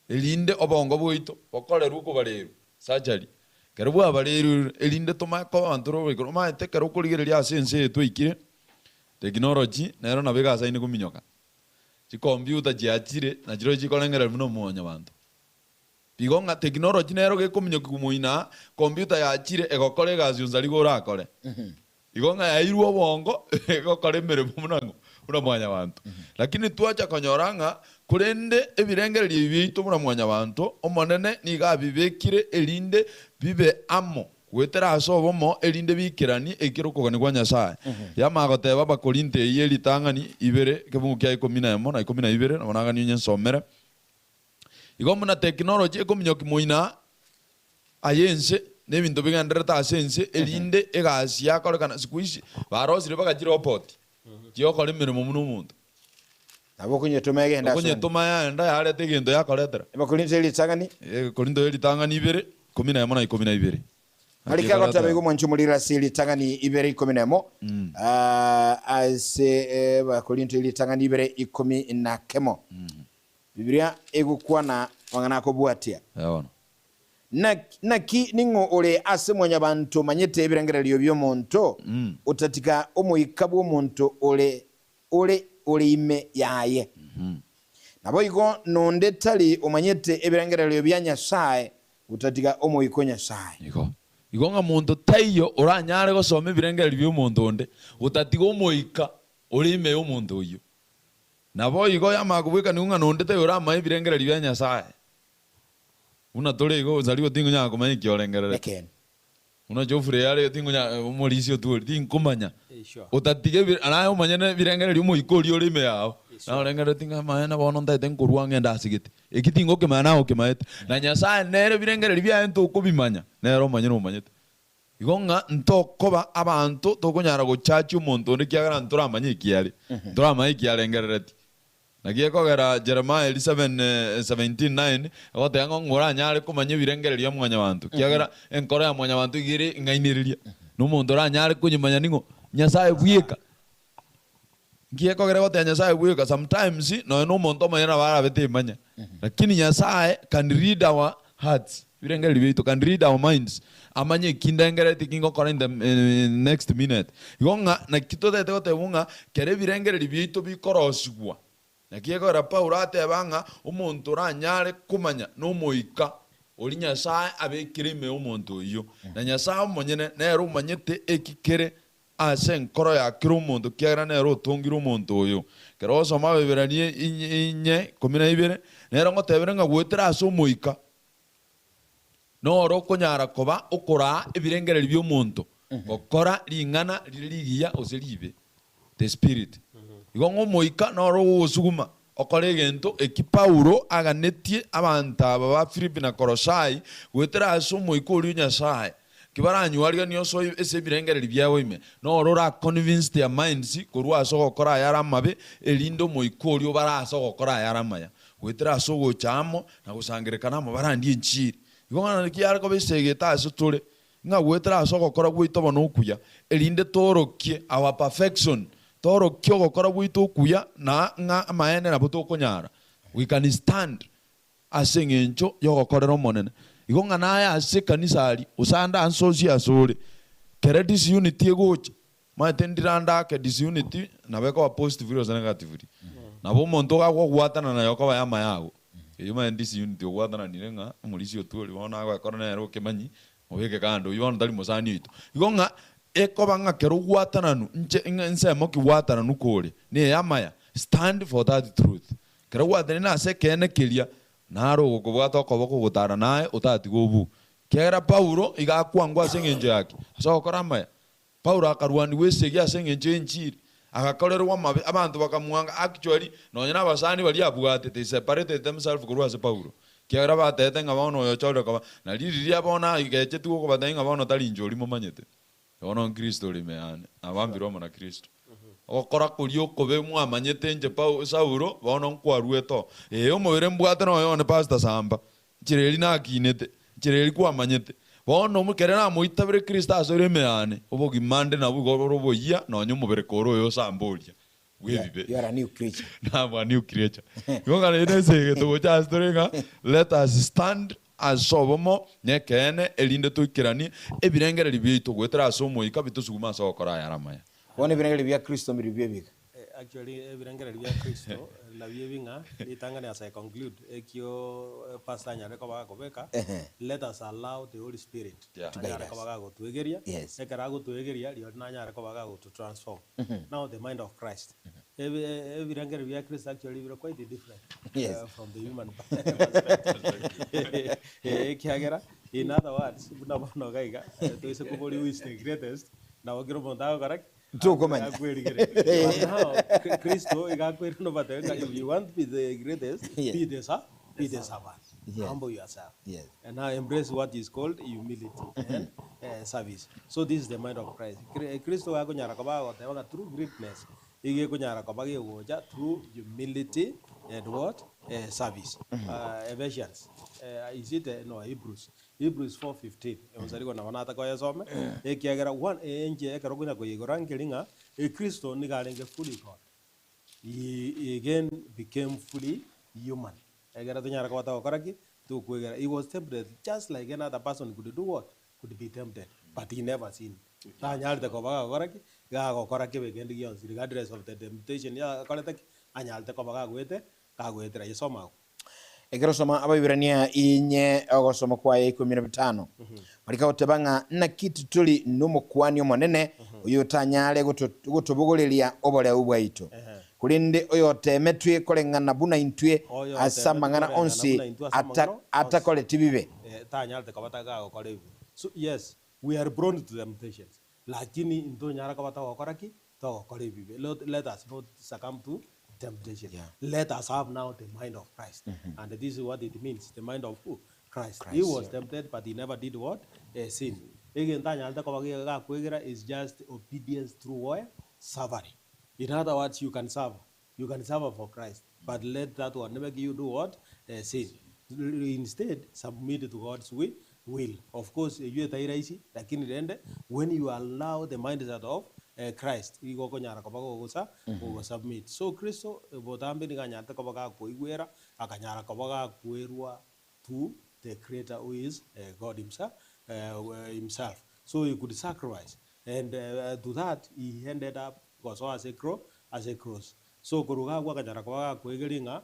erinde obongo bwaito bokorerwe okobarerwa, surgery, ekero bwabarerwe erinde tomae koba abanto tore oboikoro. Omanyete ekero okorigereria ase ense eye twaikire, technology nero nabo egasaine kominyoka, chikompiuta chiachire nachirochio chikorengereria buna omwanyabanto. Igo ng'a technology nero gekominyokigwa moino aa, computer yachire egokora egasi yonsi aria igo orakore. Igo ng'a yairwe obongo egokora emeremo buna ng'o? Buna mwanyabanto. Lakini twacha konyora ng'a korende ebirengererio ebi biaito buna mwanyabanto, Omonene nigo abibekire erinde bibe amo goetera ase obomo erinde biikeranie ekero okogania kwa Nyasae. Yamanya goteba Abakorinto eyio eritang'ani ibere ekefungu kia ikomi na emo na ikomi na ibere, nabo naganie onye nsomere. Igo buna tekinoloji ekominyokia moina aye ense na ebinto bigendererete ase ense erinde egasi yakorekana siku hizi barosire mpaka chirobot chiokora emeremo buna omonto. Nabo okonyetoma egende ase onde. Okonyetoma yaenda yareta egento yakoretera. Abakorinto eritang'ani. Korinto eritang'ani ibere, ikomi na emo na ikomi na ibere. Mariko agoteba igo mwanche omorire ase ritang'ani ibere ikomi nemo, ase Abakorinto ritang'ani ibere ikomi na kemo. Bibilia egokwana amang'ana akobwatia. Bono. Naki ning'o ore ase mwanyabanto omanyete ebirengererio bi'omonto, otatiga omoika bw'omonto ore ore ore ime yaye? Naboigo nonde tari omanyete ebirengererio bia Nyasae, otatiga Omoika o Nyasae. Igo. Igo ng'a monto taiyo oranyare gosoma ebirengererio bi'omonto onde, otatiga Omoika ore ime y'omonto oyio. Naboigo yamanya kobwekanigwa ng'a nonde taiyo oramae ebirengererio bia Nyasae. Buna tore igo, gose aria tingonyara komanya eki orengerereti. Ekeene. Buna Geoffrey are tingonya omorisia otwori, tinkomanya. Sure. Otatiga ebi naye omonyene ebirengererio omoika oria ore ime yao. Sure. Naye orengerereti ng'a amaene bono ntaete nkorwa ng'ende ase gete. Eki tingokemanya naye okemaete. Na Nyasaye nere ebirengererio biaye ntokobimanya, nere omonyene omanyete. Igo ng'a ntokoba abanto tokonyara gochachia omonto onde ekiagera ntoramanye eki are, ntoramanye eki arengerereti. Naki ekogera Jeremiah eri 7:17, 9 egoteba ng'a ng'o oranyare komanya ebirengererio bia mwanyabanto, ekiagera enkoro ya mwanyabanto iga ere eng'ainereria, na omonto oranyare konyemanya ning'o? Nyasae bweka. Nki ekogera egoteba Nyasae bweka? Sometimes nonya na omonto omonyene nabo arabe temanya, lakini Nyasae can read our hearts, ebirengererio biaito, can read our minds, amanye eki ndengerereti, eki ngokora in the next minute. Igo ng'a naki totagete gotebwa ng'a kera ebirengererio biaito bikorosigwa, naki ekogera Paulo ateba ng'a omonto oranyare komanya nomoika oria Nyasae abekire ime y'omonto oyio, na Nyasae omonyene nere omanyete eki kere Ase enkoro ya kera omonto, ekiagera nere otongire omonto oyo. Ekero ogosoma Abaeberania inye ikomi na ibere, nere ngotebere ng'a goetera ase Omoika noro okonyara koba okoraa ebirengererio bi'omonto, gokora ring'ana rire rigiya gose ribe, the spirit. Igo ng'a Omoika noro ogogosuguma okore egento eki Paulo aganetie abanto aba ba Filipi na Kolosai goetera ase Omoika oria o Nyasae, Kibaranywariganie osoe ase ebirengererio biabo ime, noro ora convince their minds korwa ase ogokora ayare amabe, erinde omoika oria obare ase ogokora ayare amaya, goetera ase ogocha amo na gosangererekana amo barandie enchiri. Igo ng'a naki yare koba esegete ase tore, ng'a goetera ase ogokora gwaito bono okuya, erinde toorokie our perfection, toorokie ogokora gwaito okuya, na ng'a amaene nabo tokonyara, we can stand Ase engencho y'ogokorera Omonene. Igo ng'a naye ase ekanisa aria, gose ande ase onsi ase ore, kere disunity egocha, omanyete ndirande ake disunity nabo ekoba positively gose negatively. Nabo omonto gakogwatana naye okoba yamaya ago, eyio omanyete disunity ogwatananire ng'a omorisia otwori bono nagoekora nere okemanyi, mobeke kando, oyio bono tari mosani oito. Igo ng'a. Ekoba ng'a kero gwatananu nche ng'a ensemo ki gwatananu kore neye amaya, stand for that truth. Kero gwatenenire ase ekeene keria, naro ogokobwata okoboko gotara naye otatiga obuu. Ekiagera Paulo iga akwangwa ase engencho yaki? Ase ogokora amaya. Paulo akarwanigwa esegi ase engencho y'enchiri, agakorerwa amabe, abanto bakamwanga, actually nonya na abasani baria abwate, they separated themselves korwa ase Paulo, ekiagera batebete ng'a bono oyo ochorire koba, na riria bono agechetigwe okobatebia ng'a bono tari inche oria momanyete, bono Kristo ore ime yane, nabambirwe amo na Kristo. Ogokora koria okobe mwamanyete inche Pau Saulo, bono nkwaruete oo. Ee, omobere mbwate noyo one Pastor Samba, Nchera eria nakinete, nchera eria kwamanyete. Bono ekero namoitabire Kristo ase ore ime yane, obogima nde nabwo igo bore oboyia, nonya omobere kore oyo osambe oria bw'ebibe. You are a new creature. Nabwo a new creature. Igo ng'a rende ase egento gocha ase tore ng'a let us stand ase obomo nekeene erinde toikeranie ebirengererio biaito goetera ase Omoika bitosugume ase ogokora ayare amaya. Bono ebirengererio bia Kristo mbirobio ebiga. Actually ebirengererio bia Kristo nabio ebi ng'a ritang'ani as I conclude ekio pastor anyare koba agakobeka, let us allow the Holy Spirit Yeah. To guide anyare us. koba agagotwegeria, Yes. ekero agotwegeria rirorio nanyare koba agagoto transform. Now the mind of Christ. Ebi ebirengererio bia Kristo actually bire quite different Yes. from the human perspective. Ekiagera in other words buna bono iga iga toise koboria who is the greatest, nabo kera omonto agokora ki? Tokomanya. Akwerigereria. But now, Kri- Kristo iga akwere nobatebe ng'a if you want to be the greatest, be the ser- be the servant. Yes. Humble yourself. Yes. And now embrace what is called humility and service. So this is the mind of Christ. Kri- Kristo gakonyara koba agoteba ng'a through greatness, iga ekonyara koba gegocha through humility and what? Service. Ephesians, is it, no, Hebrews. Hebrews 4:15, Omosarigo nabo natakoyesome, ekiagera one enche ekero okonya koyeigora nkeri ng'a Kristo nigo arenge fully God, he again became fully human, ekero tonyare koba togokora ki? Tokwegera. He was tempted just like any other person could do what? Could be tempted, but he never sinned. Tanyarete koba gagokora ki? Gagokora kebe kende gionsi regardless of the temptation yakorete ki? Anyarete koba gagoete gagoetera. Yesoma agwo. Ekero osoma Abaibirania inye ogosoma kwaye ikomi na bitano, marika goteba ng'a naki titori nomokuani omonene oyotanyare gotobogoreria oboreu bwaito, korende oyotemetwe koreng'ana buna intwe ase Oyotemetwe amang'ana koreng'ana onsi buna intwe ase amang'ana onsi. atakoreti bibe. Tanyarete koba tagakora ebibe. So yes, we are prone to temptations, lakini intonyara koba togokora ki? Togokora ebibe. Let, let us not succumb to temptation. Yeah. Let us have now the mind of Christ. And this is what it means, the mind of who? Christ. He Christ. was tempted, but he never did what? A sin. Egento anyarete koba gakwegera is just obedience through what? Suffering. In other words, you can suffer. You can suffer for Christ, but let that one make you do what? Sin. Instead, submit to God's will. will. Of course, eyio etari rahisi, lakini rende, when you allow the mindset of Christ, igo okonyara koba gogosa, gogosubmit. So Kristo, botambe nigo anyarete koba gakoigwera, akanyara koba gakwerwa to the creator who is God himself, himself. So he could sacrifice and to that he ended up gosoa ase ecro ase ecross. So korwa iga agwo akanyara koba gakoegeria ng'a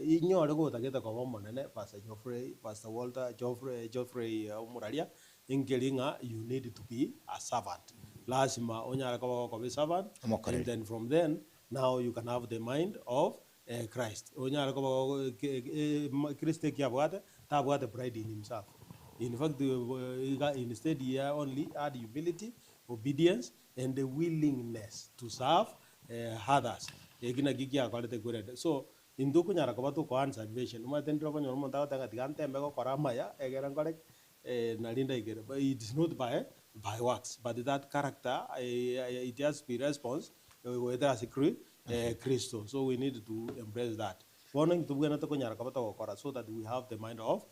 inyore gotagete koba omonene Pastor Geoffrey, Pastor Walter, Geoffrey, Geoffrey omoraria, inkeri ng'a you need to be a servant. Lasima onyare koba gokoba eservant Omokoreri. and then from then now you can have the mind of Christ. Onyare koba gogo ke Kristo eki abwate, tabwate pride in himself. In fact, iga instead he only had humility, obedience and the willingness to serve others. Eki nakio kiakorete kwerende. So, intwe okonyara koba toko earn salvation, omanyete ndire okonyora omonto agoteba ng'a tiga ntembe gokora amaya egere nkore ki? Nari ndaikere. But it is not by by works, but that character it has to be response goetera ase Kri Kristo. So we need to embrace that. Bono intwe tobwenerete konyara koba togokora so that we have the mind of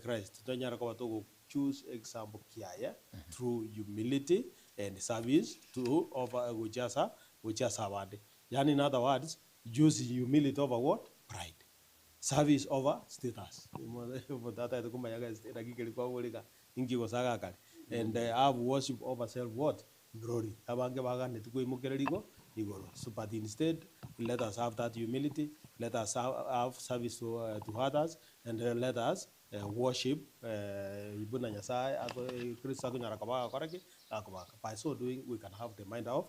Christ. Tonyare koba togo choose example kiaye through humility and service to over gochia asa gochia ase abande. Yaani in other words, use humility over what? Pride. Service over status. Omonto atagete komanya ng'a naki keria kwaboreka inki gose agakare. And have worship over self what? Glory. Abange baganeti koimokereria igo igoro. So but instead let us have that humility, let us have service to, to others and let us worship buna Nyasaye ako Kristo akonyara koba agokora ki? Akobaka. By so doing we can have the mind of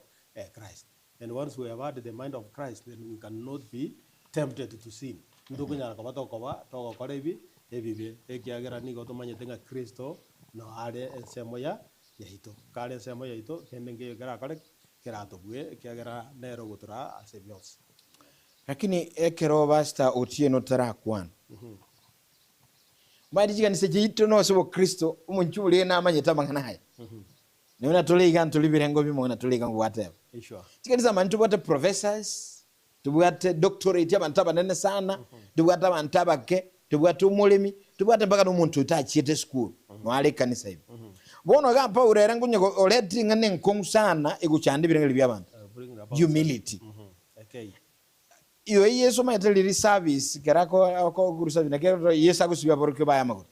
Christ. And once we have had the mind of Christ then we can not be tempted to sin. Ntokonyara koba tokoba togokora ebi ebibe ekiagera nigo tomanyete ng'a Kristo no are ensemo ya yaito. Kare ensemo yaito kende nkeiyo kerakore ki? Keratobue ekiagera nere ogotoraa ase bionsi. Lakini ekero Pastor Otieno tarakwana, omanyete chikanisa chiaito nose obokristo omonchie oboria namanyete amang'ana aya. Nonye buna tore iga ntore ebirengo bimo buna tore iga ngwateba. Chikanisa mani tobwate professors, tobwate doctorate abanto abanene sana, tobwate abanto abake, tobwate omoremi, tobwate mpaka na omonto otachiete esukuru, noyo are ekanisa ime. Bono iga Paulo ere nkonya oretire ing'ana enkong'u sana egochanda ebirengererio bia abanto, humility. Igo Yeso omanyete riria service kera ako akoguru service naki ekero Yeso agosibia aborokigwa baye amagoro.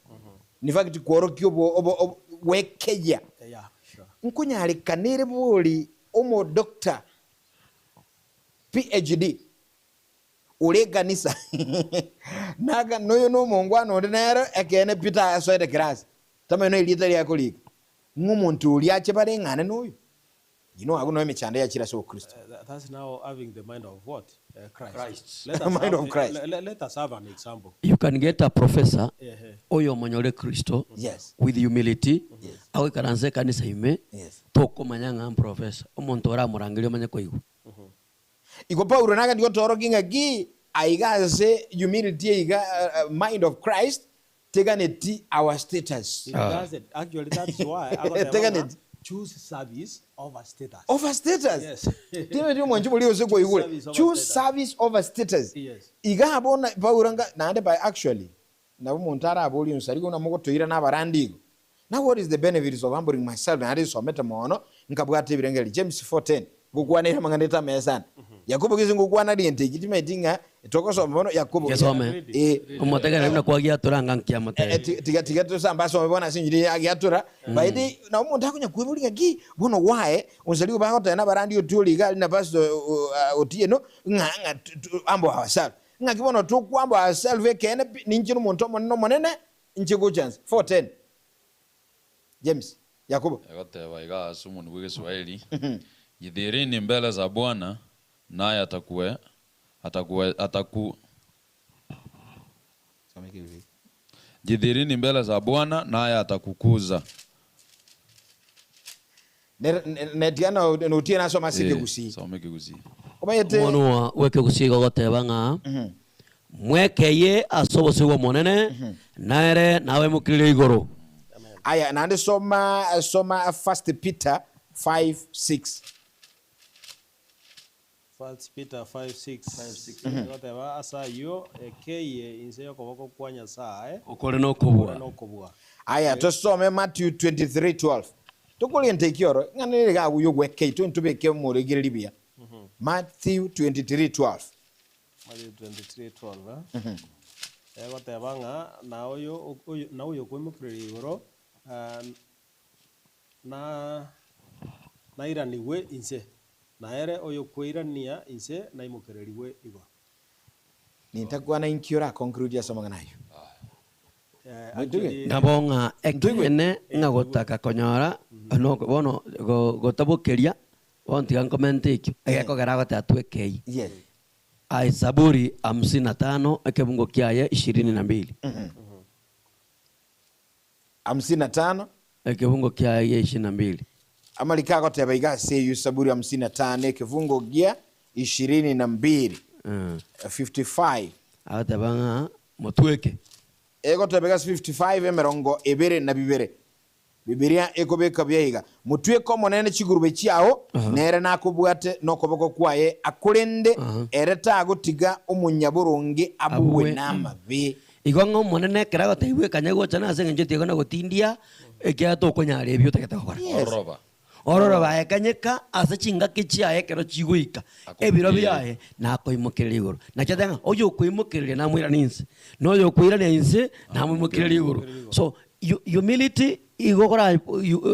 In fact kworokia obo obo obo gwekeyia. Nkonyarekana ere bori omodoctor PHD ore ekanisa naka noyo na omongwana onde nere ekeene pi tasoete class tamanya na erieta riaye akorika ng'a omonto oria ache bareng'ane noyo. Inwe agwo noo emechando yachire ase obokristo. That's now having the mind of what? Christ. Christ. Let us Mind have of the, Christ. le, let us have an example. You can get a professor Ehe. oyomonyore Kristo Yes. with humility Yes. agoikaransa ekanisa ime Yes. tokomanya ng'a mprofessor omonto oramorangerie omanye koigwa. Igo Paulo nagachia gotorokia ng'a ki aiga ase humility eiga mind of Christ teganeti our status. It doesn't. Actually, that's why agoteba ng'a Teganeti. choose service over status. Over status. Yes. Timothy omwanchi boria gose kwaigure. Service over Choose status. service over status. Yes. Iga abwo Paulo nga naende by actually nabo omonto araborie onsi arigwe buna mogotoira na abarandi igo. Now what is the benefits of humbling myself naende nsomete mono nkabwata ebirengererio James 4:10 ngokwanere amang'ana etameye sana. Yakobo gese ngokwana riente eki timaeti ng'a togosoma bono Yakobo Gesome. eh Omotegerere buna kwagiatora ng'a Eh, nkiamotebi. tiga tiga tosambe asome bono ase enchiri agiatora by the na omonto akonya kweboria ng'a ki bono why onsarigo bagoteba na abarandi otiori iga aria na pastor Otieno ng'a ng'a humble ourselves ng'aki bono tokwa humble ourselves ekeene pi ninche nomonto omonene omonene Inche gocha nse. 4:10. James, Yakobo. Egoteba iga ase omonwa bw'Egeswahili, Jidhihirini mbele za Bwana, naye atakue, atakue, ataku, Jidhihirini mbele za Bwana, naye atakukuza. Netiga notiena asome ase ekegusii. Soma ekegusii. Omanyete. Omonwa bw'ekegusii igo ogoteba ng'a Mwekeyie ase obosio bw'Omonene, na ere nabaimokererie igoro. Aya, naende soma, soma First Peter 5:6. First Peter 5:6 egoteba, Ase ayio ekeyie inse y'okoboko kwa Nyasae Okore nokobua. okore nokobua. Aya, tosome Matthew 23:12. Tokorenta ekioro, ng'a nere iga agwo y'ogwekei, tontobeke omoregereria buya. Matthew 23:12. Matthew 23:12, egoteba ng'a na oyo oyo na oyokoimokereria igoro na nairanigwe inse, na ere oyokweirania inse naimokererigwe igoro. Nintakwana inki ora conclude ase amang'ana ayio. Actually, Nabo ng'a ekeene ng'a gotaka konyora noko bono gotabokeria bono tiga nkomente ekio egekogera agoteba twekeyie. Yes. Aye Zaburi hamsini na tano ekebungo kiaye ishirini na mbili. Hamsini na tano. Ekebungo kiaye gia ishirini na mbili. Amariko agoteba iga ase eyio Saburi hamsini na tano ekebungo gia ishirini na mbili, 55. Agoteba ng'a motweke. Egoteba iga ase 55 emerongo ebere na bibere. Bibilia ekobeka buya iga, Motweke Omonene chigurube chiao, nere nakobwate nokoboko kwaye, akorende ere tagotiga omonyaboronge abugwe Abugwe. namabe. Igo ng'a Omonene ekero agotebiwa ekanya gocha nase engencho tiga na gotindia, ekiagera tokonyara ebio otagete gokora. Yes. Ororoba. Ororoba aye kanyeka ase chingaki chiaye ekero chigoika, ebiro Akomokereria. biaye nakoimokereria igoro. Nakio ateba ng'a oyokoimokereria namoiranie inse, na oyokoirania inse namoimokererie igoro. So humility igo okora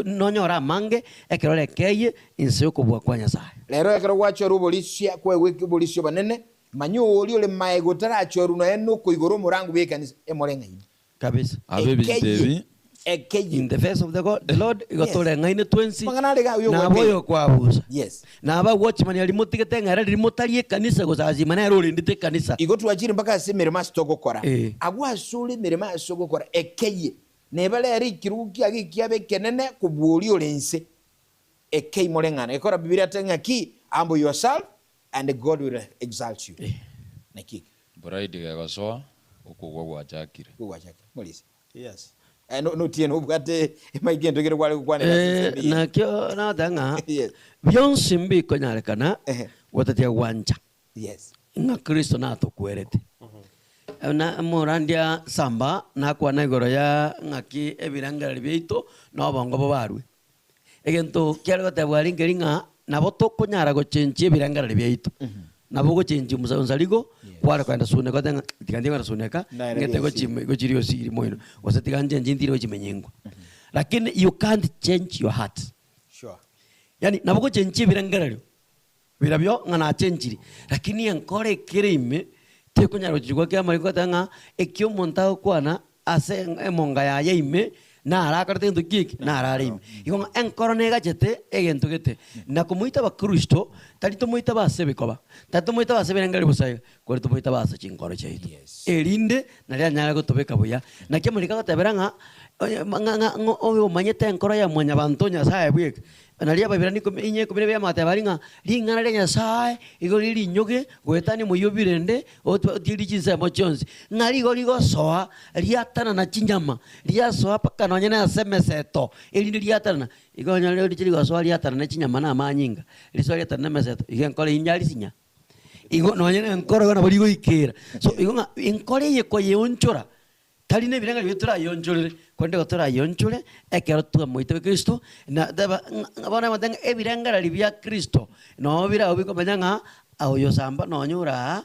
nonyore amange ekero orekeyie inse y'okobua kwa Nyasaye. Rero ekero gwachorwa oborisia, kwaegwa oborisia obonene, manya oria ore magega otarachorwa nonya nokoigora omorango bw'ekanisa, emore ng'aini. Kabisa. Abe ebinto Ekeyie, ebi. Ekeye. In the face of the God, the Lord, igo Yes. toreng'aine twensi, Amang'ana are iga, oyo nabo ogwekeyia. oyo okwabusa. Yes. Naba watchman aria motigete ng'a ere riria motari ekanisa gosasima nere orendete ekanisa. Igo twachire mpaka ase emeremo ase togokora. Eh. Agwo ase ore emeremo ase ogokora ekeye, neba rero ekerogo kiago ekiabe ekenene kobua oria ore inse. Ekei moreng'ana. Gekora Bibilia ate ng'a ki? Humble yourself and God will exalt you. Eh. Naki eke? Bride gegosoa, okogwa gwachakire. Okwo gwachakire. Morisia. Yes. Eh, no- notiene obwate emic gento kere kware gokwanera ase Eh, ensemo eye. nakio nagoteba ng'a Yes. bionsi mbikonyarekana Ehe. gotatia gwancha Yes. ng'a Kristo natokwerete. Na morandia samba nakwana igoro ya ng'aki ebirengererio biaito na obongo bobarwe. Egento kiare gotebwa aria nkeri ng'a nabo tokonyara gochenchia ebirengererio biaito. Nabo ogochenchia omosansarigo, kware kogenda suneka otebe ng'a tiga ntie kogenda suneka, Naere ng'ete riosiri. gochi gochi riosiri moino, gose tiga nchenchie ntire gochi menyengwa. Lakini you can't change your heart. Sure. Yaani nabo ogochenchia ebirengererio Birabio ng'a nachenchirie, lakini enkoro ekere ime tekonyara gochichigwa ki'amariko goteba ng'a eki omonto agokwana ase emonga yaye ime naro akorete gento ki eke? Naro are ime. Igo ng'a enkoro negachete egento gete. Na komoita abakristo, tari tomoita ase ebikoba, tari tomoita ase ebirengererio bosa iga, korende tomoita ase chinkoro chiaito. Erinde nario anyare gotobeka buya. Naki amariko agotebera ng'a oye ng'a ng'a ng'a oyomanyete enkoro ya mwanyabanto Nyasaye bweka, Nario Abaibirania ikomi inye ikomi na ibere bagateba aria ng'a ring'ana ria Nyasae igo rire rinyoge goetania omoyio obirende otirie chinsemo chionsi, ng'a rigo rigosoa riatanana chinyama, riasoa mpaka nonye na ase emeseto, erinde riatanana. Igo onye riche rigosoa riatanana chinyama na amanyinga, risoe riatanana emeseto, igo enkoro eyio nyarisinya. Igo nonye na enkoro igo nabo rigoikera. So igo ng'a enkoro eye koyeonchora, Tari nebirengererio biaito torayonchorere, korende igo torayonchore ekero twamoitebe Kristo, na teba ng'a bono egoteba ng'a ebirengererio bia Kristo noo bire abwo bikomanya ng'a oyo samba nonye ore aa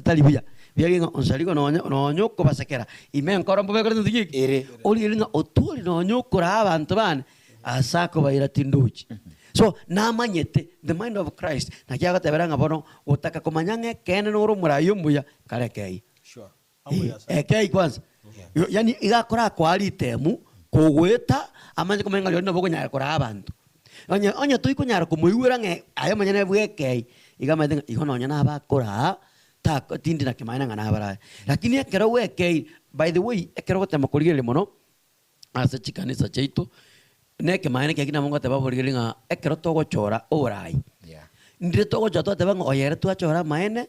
tari buya. Biaria ng'a onsarigo nonye nonye okobasekera ime enkoro mbobe ekorete gento ki eke? Ere. Origereria ng'a otwori nonye okoraa abanto bane ase akobaira tindochi. So namanyete the mind of Christ, naki agotebera ng'a bono gotaka komanya ng'a ekeene nore omorai omuya, kareke eyio. Sure. Humble yourself. Ekei kwanza. Yaani iga akorakoa ritemu kogoeta amanye komanya ng'a rirorio nabo okonyara koraa abanto. Onye onye toikonyara komoigwera ng'a aye omonyene bwekei, iga amanyete ng'a igo nonye nabakoraa tako tindi na kemanya ng'a nabarae. Lakini ekero bwekei, by the way, ekero ogotema korigereria mono ase chikanisa chiaito, na ekemanya ekiya ki nabo ngoteba aborigereria ng'a ekero togochora oborai, ndire togochora twateba ng'a oyo ere twachora amaene,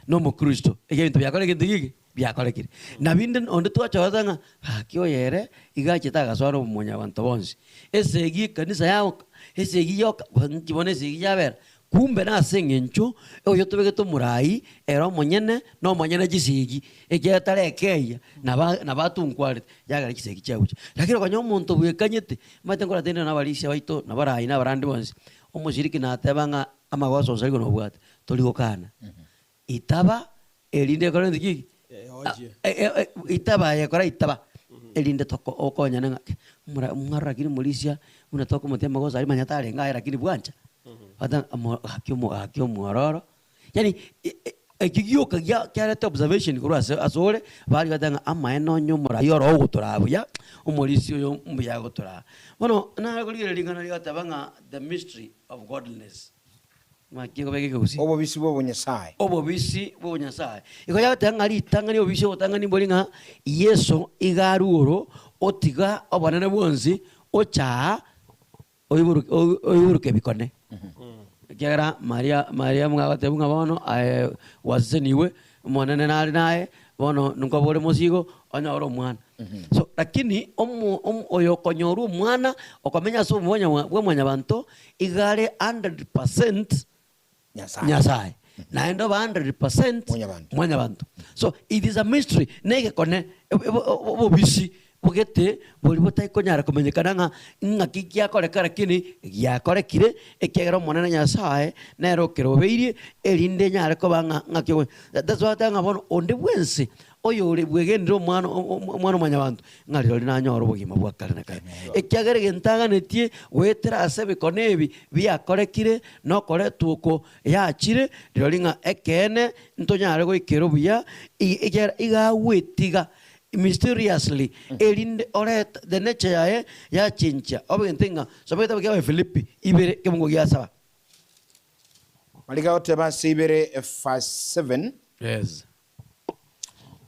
nomokristo, ekiagera ebinto biakorekire gento geke biakorekire. Na binde onde twachorete ng'a gaki oyo ere iga achete agasoa na obomonyabanto bonsi. Esegi ekanisa yagoka, esegi yoka, nki bono esegi yabera? Kumbe nase eng'encho oyo tobegete omorai ere omonyene na omonyene chisegi, ekiagera tarekeyia naba nabo atunkwarete, yagera chisegi chiagocha. Lakini okonyora omonto bwekanyete, omanyete nkoratende na abarisia baito, na abarai na abarandi bonsi, omoshiriki nateba ng'a amagoso onsi arigwe nobwate. Tori gokana. Itaba erinde ekore gento ki? Itaba aye kora itaba erinde toko okonyane ng'a ki mora mwarora lakini morisia buna tokomotia amagoso aria manya tarenge aye lakini bwancha. Ata amo gaki omo gaki omwororo. Yaani ekio gioka gia kiareta observation korwa ase asore, baria bateba ng'a amaene onye omorai oro ogotoraa buya, omorisia oyo mbuya agotoraa. Bono nare korigereria ring'ana rigoteba ng'a the mystery of godliness. Naki ekobeka ekegusii. Obobisi bw'obonyasae. Obobisi bw'obonyasae. Igo yagoteba ng'a ritang'ani obobisi obotang'ani mbori ng'a Yeso iga arue oro otiga obonene bwonsi ocha aa oiboru oiboruke ebikone. Ekiagera Maria Mariamu agotebiwa ng'a bono aye gwasesenigwe, Omonene nare naye, bono nkobore mosigo onyore omwana. So lakini omo omo oyo okonyorwa omwana okomenya ase obomonya bwa mwanyabanto iga are 100% Nyasae. Nyasae, naende obe 100% Mwanyabanto. mwanyabanto. So it is a mystery, na egekone obobisi bogete boria botaikonyara komanyekana ng'a ng'aki giakoreka lakini giakorekire, ekiagera Omonene Nyasae nere okerobeirie, erinde enyare koba ng'a ng'aki ogo that's why agoteba ng'a bono onde bwensi oyore bwegenire Omwana Omwana o Mwanyabanto, ng'a rirorio nanyore obogima bwa kare na kare. Ekiagera egento aganetie goetera ase ebikone ebi biakorekire, na okoretwa oko yachire, rirorio ng'a ekeene ntonyare goikera obuya, ekiagera iga agwetiga. Mysteriously, erinde orete the nature yaye yachenchia obe gento ng'a soma egetabu kia Abafilipi ibere ekemungo gia saba. Marika goteba ase ibere verse 7. Yes.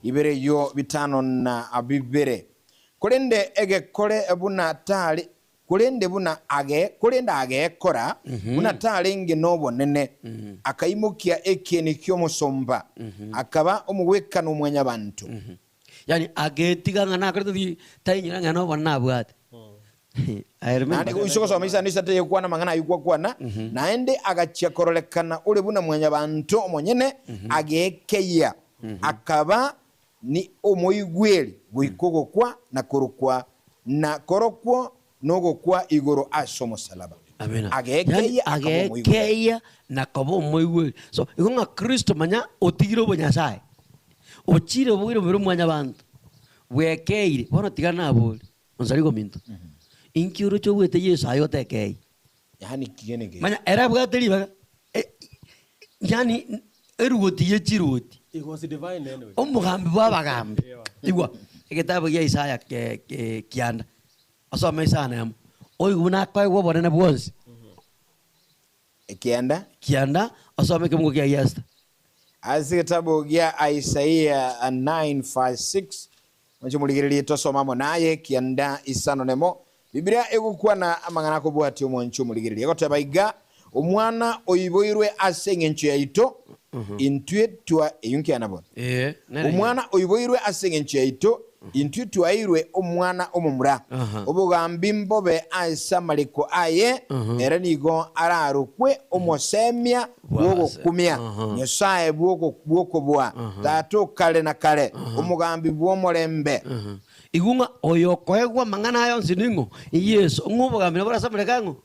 Ibere eyio bitano na bibere. Korende egekore buna tari, korende buna age, korende agekora buna tarenge nobonene, akaimokia ekieni ki'omosomba, akaba omogwekano o mwanyabanto. Yaani agetiga ng'a nakorete ki, tainyora ng'a nobonene nabwate. I remember. Naende goisa gosoma isano isato eyekwana amang'ana ayio gwakwana, naende agachia kororekana ore buna mwanyabanto omonyene, agekeyia, akaba ni omoigweri goika ogokwa na korokwa, na korokwo nogokwa igoro ase omosalaba. Amina. Agekeyia Yaani akaba omoigweri. agekeyia na koba omoigweri. So igo ng'a Kristo manya otigire obonyasae, ochire oboire omobere o mwanyabanto, bwekeire, bono tiga nabore, onsarigo ominto, inki oroche obwete Yeso aye otekei? Yaani kiene geke. Manya ere abwate ribaga, e- yaani erugoti ye chiruoti. He was divine anyway. Omogambi bw'abagambi. Igwa, egetabu gia Isaya ke- ke- kianda, osome Isaya emo, oigwe buna akoegwa obonene bwonsi. Ekianda. Kianda, osome ekemungo kia Esther. Ase egetabu gia Isaiah 9 verse 6, Inche morigererie tosome amo naye ekianda isano nemo. Bibilia egokwana amang'ana akobwatia omwancho omorigereria, egoteba iga, Omwana oiboirwe ase engencho yaito, intwe twa eyio nkiana bono. Ee, nere Omwana oiboirwe ase engencho yaito, intwe twaeirwe omwana omomura. Obogambi mbobe ase amareko aye, ere nigo ararokwe Omosemia bw'ogokumia, Nyasae bw'okobua, Tata o kare na kare, Omogambi bw'omorembe. Igwa ng'a oyokoegwa amang'ana aya onsi ning'o? Yeso. Ng'a obogambi nabore ase amareko ang'o?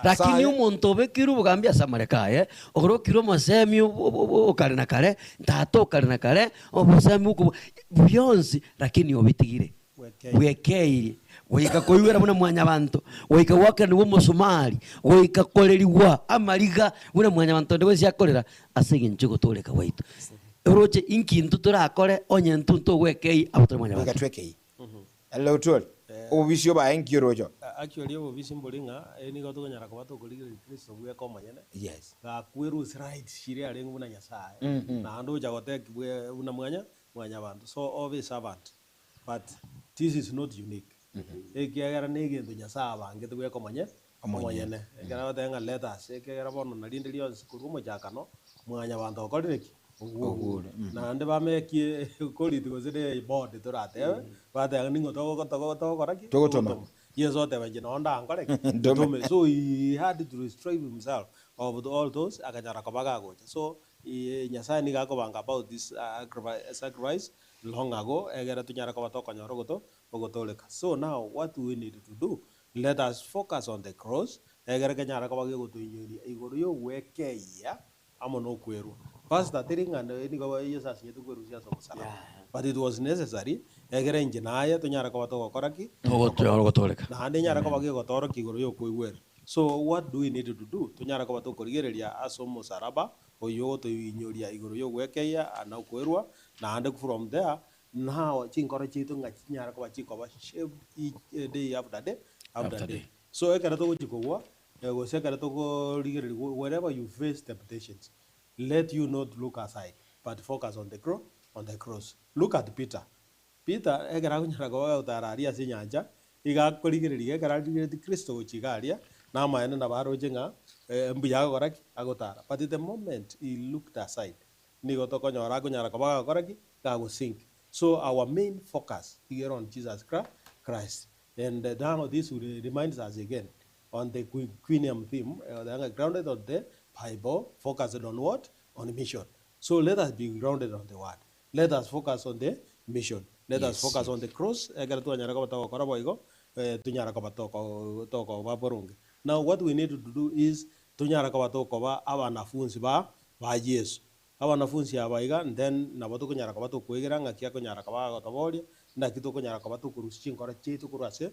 Lakini Aye. omonto obekirwe obogambi ase amareko aye, orokirwe omosemi o kare na kare, Tata o kare na kare, obosemi bw'okobua, bionsi, lakini obitigire. Bwekeirie, goika koigwera buna mwanyabanto, goika goakeranigwa omosumari, goika korerigwa amariga buna mwanyabanto onde bwensi akorera, ase engencho y'ogotooreka gwaito. Oroche inki intwe torakore onye intwe ntogwekei abo tore Goika mwanyabanto? twekei. Alelo tore. Obobisi obaye nki oroche? Actually obobisi mbori ng'a nigo tokonyara koba tokorigereria Kristo bweka omonyene, Yes. gakwerwa rights chiria arenge buna Nyasaye, naende ocha goteki bwe buna mwanya mwanyabanto. So obe a servant. But this is not unique, ekiagera negento Nyasaye abangete bweka omonye omonyene. Ekero agoteba ng'a let us, ekiagera bono na rinde rionsi korwa omochakano, mwanyabanto okorire ki? Ogure. Naende bamekie ekoriti gose ne eboard toratebe, bateba ng'a ning'o togo togo togokora ki? Togotoma. Yeso oteba inche noo ndankore ki? Ntome. Ntome. So he had to restrive himself of all those akanyara koba gagocha. So Nyasaye nigo akobanga about this sacrifice long ago egere tonyare koba tokonyora ogoto ogotooreka. So now what we need to do, let us focus on the cross egere kenyare koba gegotoinyoria igoro y'ogwekeyia amo nokwerwa. Pastor teri ng'a nigo Yeso asinyete kwerusia ase omosalaba, but it was necessary egere inche naye tonyare koba togokora ki? Togotonyora ogotooreka. Naende enyare koba gegotoorokia igoro y'okoigwera. So what do we need to do? Tonyare koba tokorigereria ase omosaraba oyio ogotoinyoria igoro y'ogwekeyia na okwerwa, naende from there now chinkoro chiaito ng'a chinyare koba chikoba shaped each day after day after day. So ekero togochia kogwa gose ekero tokorigereria wherever you face temptations, let you not look aside but focus on the cro on the cross. Look at Peter, Peter ekero akonyara koba agotara aria ase enyancha, iga akorigereria ekero arigereretie Kristo gochia iga aria, namaene nabo aroche ng'a mbuya agokora ki? Agotara. But the moment he looked aside, nigo tokonyora akonyara koba agokora ki? Gagosink. So our main focus iga ere on Jesus Christ. And now this will reminds us again on the Quinium theme, ng'a grounded on the Bible, focused on what? On mission. So let us be grounded on the word. Let us focus on the mission, let us focus on the cross, ekero twanyara koba togokora boigo, tonyara koba toko tokoba boronge. Now what we need to do is tonyare koba tokoba abanafunzi ba ba Yeso. Abanafunzi aba iga then nabo tokonyara koba tokoegera ng'aki akonyara koba agotoboria, naki tokonyara koba tokorusia chinkoro chiaito korwa ase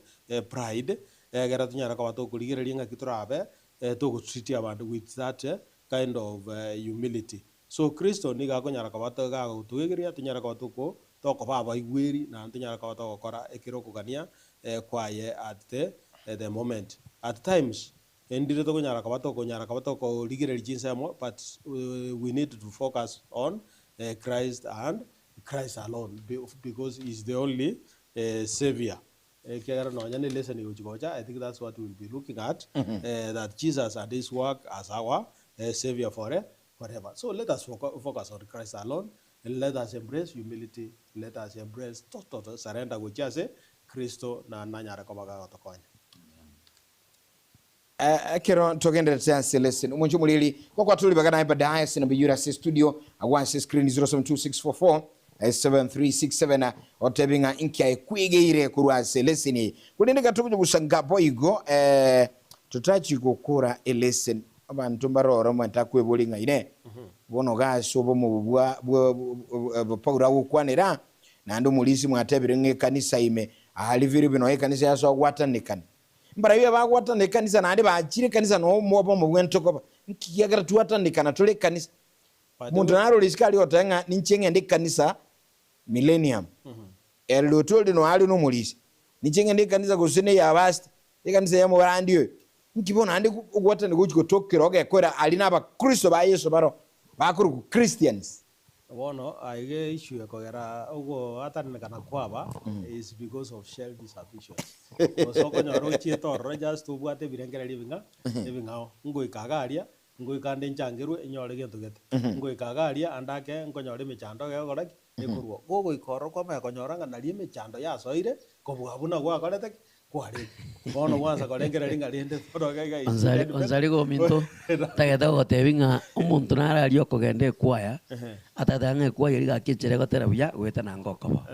pride, egere tonyare koba tokorigereria ng'aki torabe togotreat abande with that kind of humility. So Kristo nigo akonyara koba gagotoegeria tonyare koba toko tokoba abaigweri naende tonyare koba togokora ekere okogania kwaye at the the moment. At times, ndire tokonyara koba tokonyara koba tokorigereria chinsemo but we need to focus on Christ and Christ alone because he is the only saviour. Ekiagera nonya ne lesson egochi gocha, I think that's what we will be looking at, that Jesus and his work as our saviour for forever. So let us focus on Christ alone, let us embrace humility, let us embrace total surrender gochia ase Kristo na nanyare koba gagotokonya. Ekero togendererete ase lesson, omonche omoriri gokwatura ribaga naye baadaye ase namba eyio ere ase studio agwo ase screen 072644 7367 otebe ng'a inki aye kwegeire korwa ase lesson eye. Korende ekero togocha gosanga boigo totachi gokora elesson abanto mbarore omonto akweboria ng'a inee bono iga ase obomo bwa bwa Paulo agokwanera naende omorisia mwatebire ng'a ekanisa ime aria Filipi noyo ekanisa yasoa gwatanekana. Mbarabwo abagwatana ekanisa naende bachire ekanisa nobomo bw'entokoba. Nki kiagera twatanekana tore ekanisa? Omonto naro ore isiko aria ogoteba ng'a ninche ng'ende ekanisa Millennium. Ere rirorio ore noyo are nomorisia. Ninche ng'ende ekanisa gose neya abasita, ekanisa ya omorandia oyo. Nki bono naende ogwatana gochi gotokera ogekoera aria nabakristo ba Yeso baroo, bakorokwa Christians. Bono aiga issue ekogera ogoatananekana kwaba is because of selfish ambitions. Gose okonyora ochiete ororo just obwate ebirengererio ebing'a ebing'ao. Ngoika iga aria, ngoika ande nchangerwe nyore gento gete. Ngoika iga aria ande ake nkonyora emechando egekora ki? Ekorwa. Gogoika ororo kwamanya konyora ng'a nario emechando yasoire kobua buna gwakorete ki? Kwarenge. Bono gwansa korengereria ng'a rende bono iga iga Onsi onsi aria ominto, ntagete gogotebia ng'a omonto nare aria okogenda ekwaya, atagete ng'a ekwaya eria gaki enchera egotera buya goeta nanga okoba.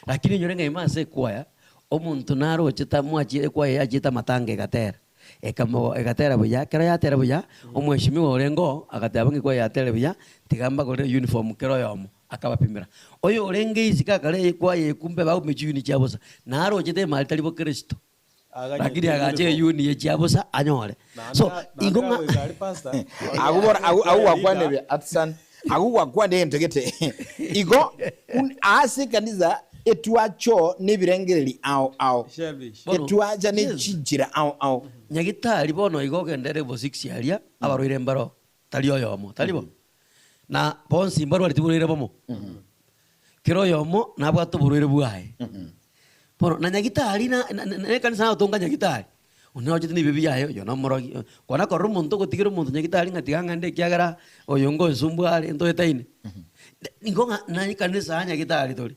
Lakini onyore ng'a ime ase ekwaya, omonto naroche tamwachire ekwaya yachiete amatanga egatera, ekamo egatera buya, ekero yatera buya, omweshimiwa orenge oo, agateba ng'a ekwaya yatere buya, tiga mbagorere uniform kera oyomo. Akabapimera. Oyorenge isiko akare ekwaya eye kumbe baume chiyuni chia bosa, narochete emari tari bokristo, lakini agacha eyuni ye chia bosa anyore. So igo ng'a Agwo bono agwo agwo gwakwanire buya Hudson, agwo gwakwanire egento gete. Igo un ase ekanisa etwacho nebirengereri ao ao, Bono, etwacha ne yes. chinchera ao ao. Nyagitari bono igo ogende level six aria, abarwaire mbaro tari oyomo, tari bo? Na bonsi mbarwareti borwaire bomo, kera oyomo nabwate oborwaire bwaye. Bono na nyagitari na na na ekanisa nagotonga nyagitari, onde narochete na ebibe biaye, oyo nomorogi, kwana korora omonto ogotigera omonto nyagitari ng'a tiga ng'ende ekiagera oyo ngonsumbua are ntoetaine. Nigo ng'a na ekanisa ya nyagitari tore.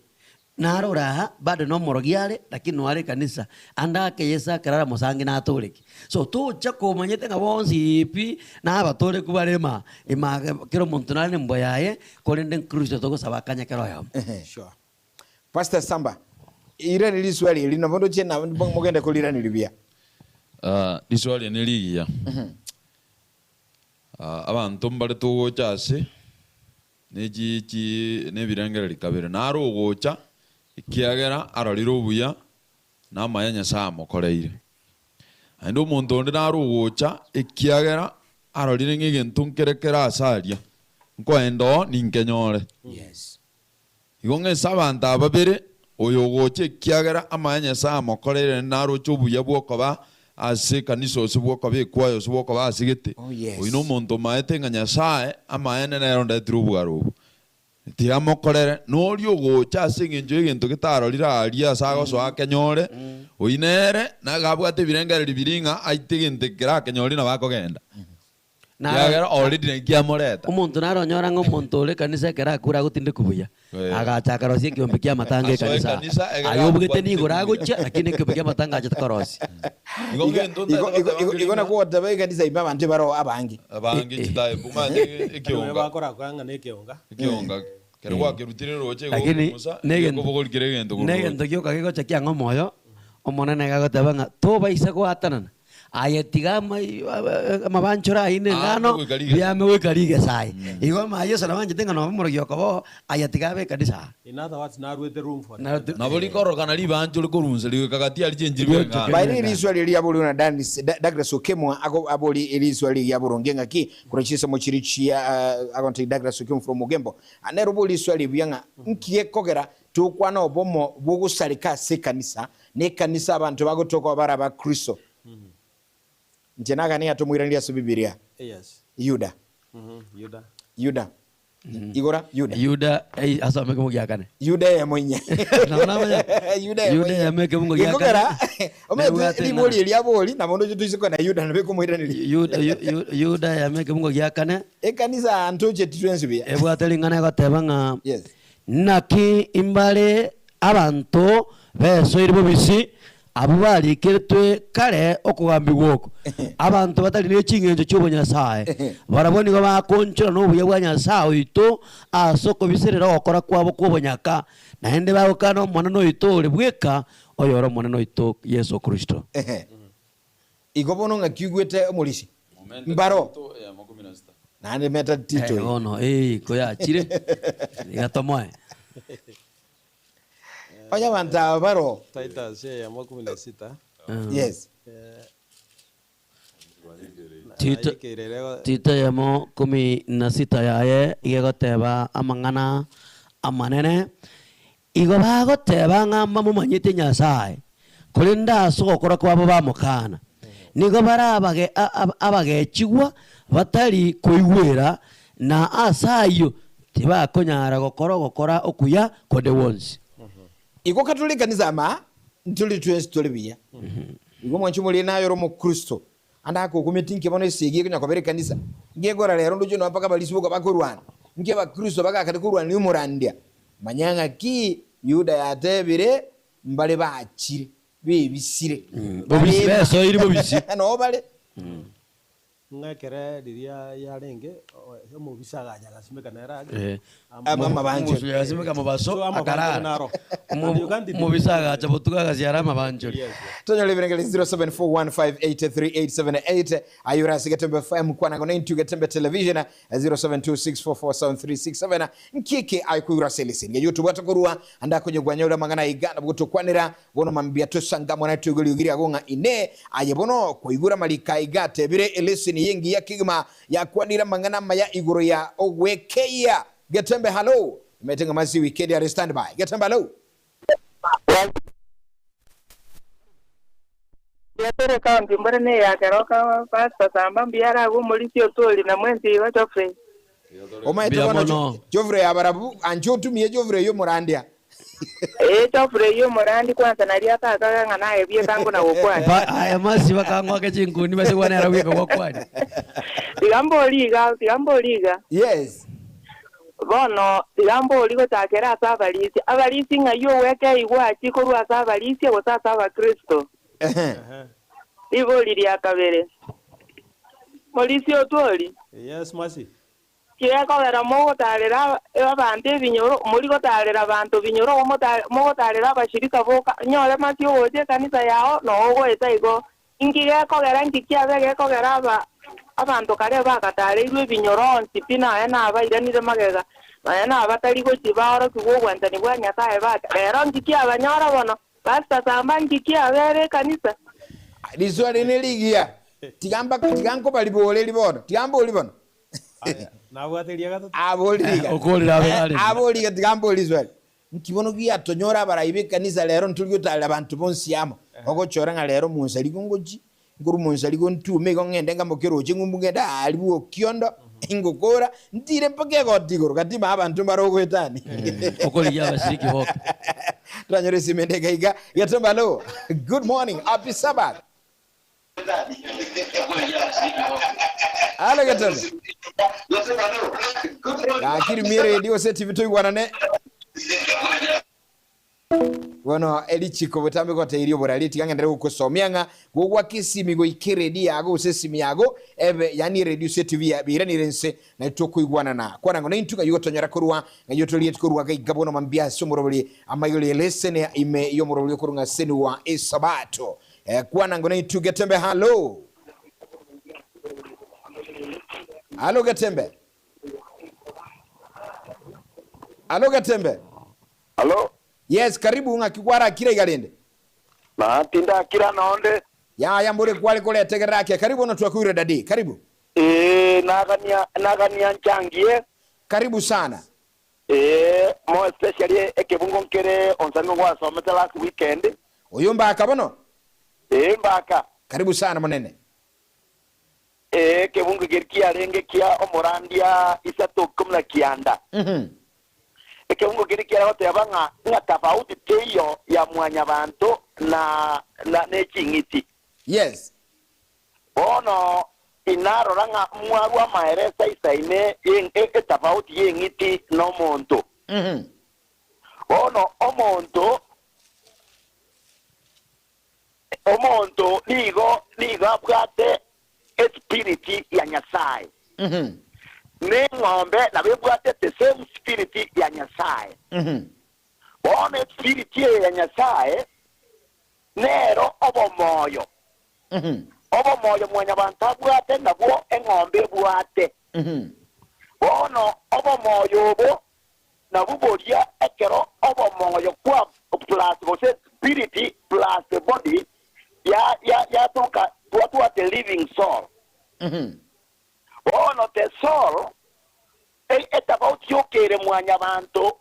Narora aa, bado nomorogi are, lakini noare ekanisa, ande ake Yeso ekero aramosange natoreke. So tocha komanyete ng'a bonsi pi nabatoreku bare ime ime kera omonto nare nembwa yaye, korende nkristo togosaba akanye kera oyomo. Sure. Pastor Samba, irani riswali eri nabo ndoche na mogende korirani buya. Ah, riswali eri nerigiya. Ah, abanto mbare togocha ase. Ne chi chi nebirengererio kabere, naro ogocha, ekiagera arorire obuya na amaya Nyasae amokoreire. Naende omonto onde naro ogocha, ekiagera arorire ng'a egento nkere kere ase aria, nkoenda oo ninkenyore. Yes. Igo ng'ese abanto aba babere, oyo ogocha ekiagera amaya Nyasae amokoreire naende naroche obuya bw'okoba ase ekanisa gose bw'okoba ekwaya gose bw'okoba ase gete, Oh, yes. oyio nomonto omaete ng'a Nyasae amaene nere ondetire obwaro obo. Tiamokorere, noria ogocha ase engencho y'egento getarorire aria ase agosoa akenyore, oyio nere nigo abwate ebirengererio biria ng'a aite egento ekero akenyorie nabo akogenda. Ekiagera already naki amoreta. Omonto nare onyora ng'a omonto ore ekanisa ekero akure agotindekwa buya, Eh. agacha akarosia ekeombe kia amatanga Asoe ekanisa. ekanisa, egere Aye obugete akwatire nigoro buya. agochia, lakini ekeombe kia amatanga achete korosia. Igo Iga- ngento igo- ntagete igo- goteba igo- nkeri igo ng'a nakwo goteba ekanisa ime abanto ebaro abange. abange Eh, eh. chitaebu omanyete Nigo ekeonga bakorakora ng'a nekeonga. ekeonga kero gwakerutire roche igo Lakini okomusa negento gekobogori kera egento korwa roche. negento gioka gegocha kiang'a omoyo, Omonene iga agoteba ng'a tobaisa goatanana. Aye tiga amabanchore ayio na engano Aame goika rigesa. biame goika rigesa aye. Igo ama Yeso nabanchete ng'a nobe omorogi okoba oo, aye tiga abe ekanisa aa. In other words, naruete room for Narute- Nabo rikororokana ribanchore korwa inse rigoika gati aria chinchiri bw'engano. Baire eriswa riria riaborigwe na Danis, Da- Douglas Okemwa ako abori eriswa riria boronge ng'aki korwa chinsemo chiria chia agontebia Douglas Okemwa from Ogembo. Ah, nere obori riswa ribuya ng'a nki gekogera tokwana obomo bw'ogosareka ase ekanisa, na ekanisa abanto bagotoka bare abakristo. Inche nagania tomoiranerie ase Bibilia. Yes. Yuda. Yuda. Yuda. Igora Yuda. Yuda ei, asome ekemungo gia kane. Yuda eyemo inye. Nabo namanya. Yuda eyemo Yuda eyemo ekemungo gia kane. Gekogera omanyete Nebwate ribori ng'ana. eri abori nabo ndoche toise kogenda Yuda nabo ekomoiraneria. Yuda, Yu- Yu- Yuda eyemo ekemungo gia kane. Ekanisa aa ntocheti twensi buya. Ebwate ring'ana egoteba ng'a Yes. Naki imbare abanto besoire bobisi, abwo barikeretwe kare okogambigwa oko, abanto batari ne ching'encho chi'obonyasae. Barabwo nigo bakoonchora nobuya bwa Nyasae oito ase okobiserera ogokora kwabo kw'obonyaka, naende bagokana Omonene oito ore bweka, oyore Omonene oito Yeso Kristo. Igo bono ng'aki oigwete omorisia? Mbaro. Naende meta Tito Eh, bono eh, koyachire iga tomoe. Onye abanto aba baro. Titus eyemo kumi na sita. Yes. Tito, Nayekeire ere Tito eyemo kumi na sita yaye iga egoteba amang'ana amanene. Igo bagoteba ng'a mbamomanyete Nyasae, korende ase ogokora kwabo bamokana. Nigo bare abage, abagechigwa batari koigwera, na ase ayio tibakonyara gokora ogokora okuya konde gwonsi. Igo katore ekanisa ama, ntore twensi tore buya. Igo mwanche omorie naye ore omokristo, ande akokumeti inki bono esegi ekonya kobera ekanisa? Nkegora rero ndoche nonya mpaka abarisia boka bakorwana. Inki abakristo bagakare korwania omorandia? Manya ng'aki Yuda yatebire, Mbare bachire, bebisire. Bobisi, besoiri bobisi. Noo bare. Ng'a ekere riria yarenge, omobisa agacha agasimeka nere aria. Amabanchori. Omosuya agasimeka mobaso, So, amabanchori akarara. naro. And you can't Omobisa agacha botuko agasiara amabanchori. Yes. Tonyore ebirengeri 0741583878 aye ore ase Getembe FM kwana ngo 92 Getembe Television 0726447367 nki eke aye koigura ase eleseni eyio tobwate korwa ande akonye kwanyora amang'ana aiga nabo gotokwanera bono mambia tosanga amo naye toigwe riogi riago ng'a inee aye bono kwaigure amariko aiga atebire eleseni eye engiya kegima yakwanire amang'ana amaya igoro ya ogwekeyia Getembe hallo Omanyete ng'a masi weekend are standby Getembe hallo. Riatore county mbore ne ya Keroka Pastor Samba mbuya are agwo omorisia otori na mwensi igo Geoffrey. Omanyete Mbuya bono mono. Geoffrey abarabu anche otumie Geoffrey oyio omorandia. Ee Geoffrey oyio omorandi kwanza nario atakaga ng'a naye bieka nguna gokwana. Ba, aya masi bakang'waka chinkuni base kwana ere bweka gwakwani. Tiga mbori iga, tiga mbori iga. Yes. Bono tiga mbori gochakera ase abarisia. Abarisia ng'ai ogwekeigwa achie korwa ase abarisia gose ase abakristo? Ehe. Ribori ria kabere, Morisia otwori? Yes, Mercy. Gekogera mogotaarera abanto ebinyoro, mori gotaarera abanto binyoro, mogotaarera abashirika boka, nyore masi ogocha ekanisa yao, noo ogoeta igo. Inki gekogera inki kiabe gekogera aba abanto kare bagataareirwe ebinyoro onsi pi nonya nabairanire magega, nonya nabatari gochia baorokigwe obwanchani bwa Nyasae bacha. Rero inki kiabanyora bono? Pastor Samba inki kiabere ekanisa? Riswali nerigiya, tiga mbaka tiga nkobaribore bono, tiga mbori bono. Aya, nabwate eria gatato. Abori riga. Okorire abe are. Abori riga tiga mbori riswali. Nki bono giatonyora abarai b'ekanisa rero ntori gotarera abanto bonsi amo. Ogochora ng'a rero monsarigo ngochi, nkorwa monsarigo ntume igo ng'ende ngamoke roche ng'umbu ng'ende aria bw'okiondo, ngokora, ntire mpaka egoti igoro gati ime abanto mbare ogoetania. Okorigia abashiriki boka. Toranyore esime ende iga iga. Getembe hallo. Good morning. Happy Sabbath. Hallo Getembe. Gaki rimia eredio gose etibi toigwanane. Bono erichiko botambe goteirie oborari tiga ng'enderere gokosomia ng'a gogwaka esimi goika eredio yago gose esimi yago ebe yaani eredio gose etibi ya biiranire nse naye tokoigwanana. Kwana ng'a naintwe ng'ai gotonyora korwa ng'ai otorieti korwa gaiga bono mambia ase omorobori amaigoro ya leseni ime y'omorobori okorwa ng'a seni wa esabato. Kwana ngo naintwe Getembe hallo. Hallo Getembe. Hallo Getembe. Hallo. Yes, karibu ng'aki kwarakire iga rende? Na tindakira nonde. Yaya mbore kware koretegerera ake. Karibu ono twakoire daddy. Karibu. Ee, nagania nagania nchangie. Karibu sana. Ee, more especially ekebungo nkere onsani gwasomete last weekend. Oyo mbaka bono? Ee, mbaka. Karibu sana monene. Ee, ekebungo keria kiarenge kia omorandia isato ikomi na kianda. Ekebungo keria kiare goteba ng'a ng'a tafauti teiyo ya mwanyabanto na na ne ching'iti. Yes. Bono inarora ng'a mwarua amaeresa isaine ye etafauti y'eng'iti na omonto. Bono omonto omonto nigo nigo abwate espiriti ya Nyasae, na eng'ombe nabo ebwate the same spirit ya Nyasae. Bono espiriti eye ya Nyasae nero obomoyo. Obomoyo mwanyabanto abwate nabwo eng'ombe ebwate. Bono obomoyo obo nabwo boria ekero obomoyo kwa plus gose spirit plus the body ya ya yatoka twatwate living soul. Bono the soul e etafauti yokere mwanyabanto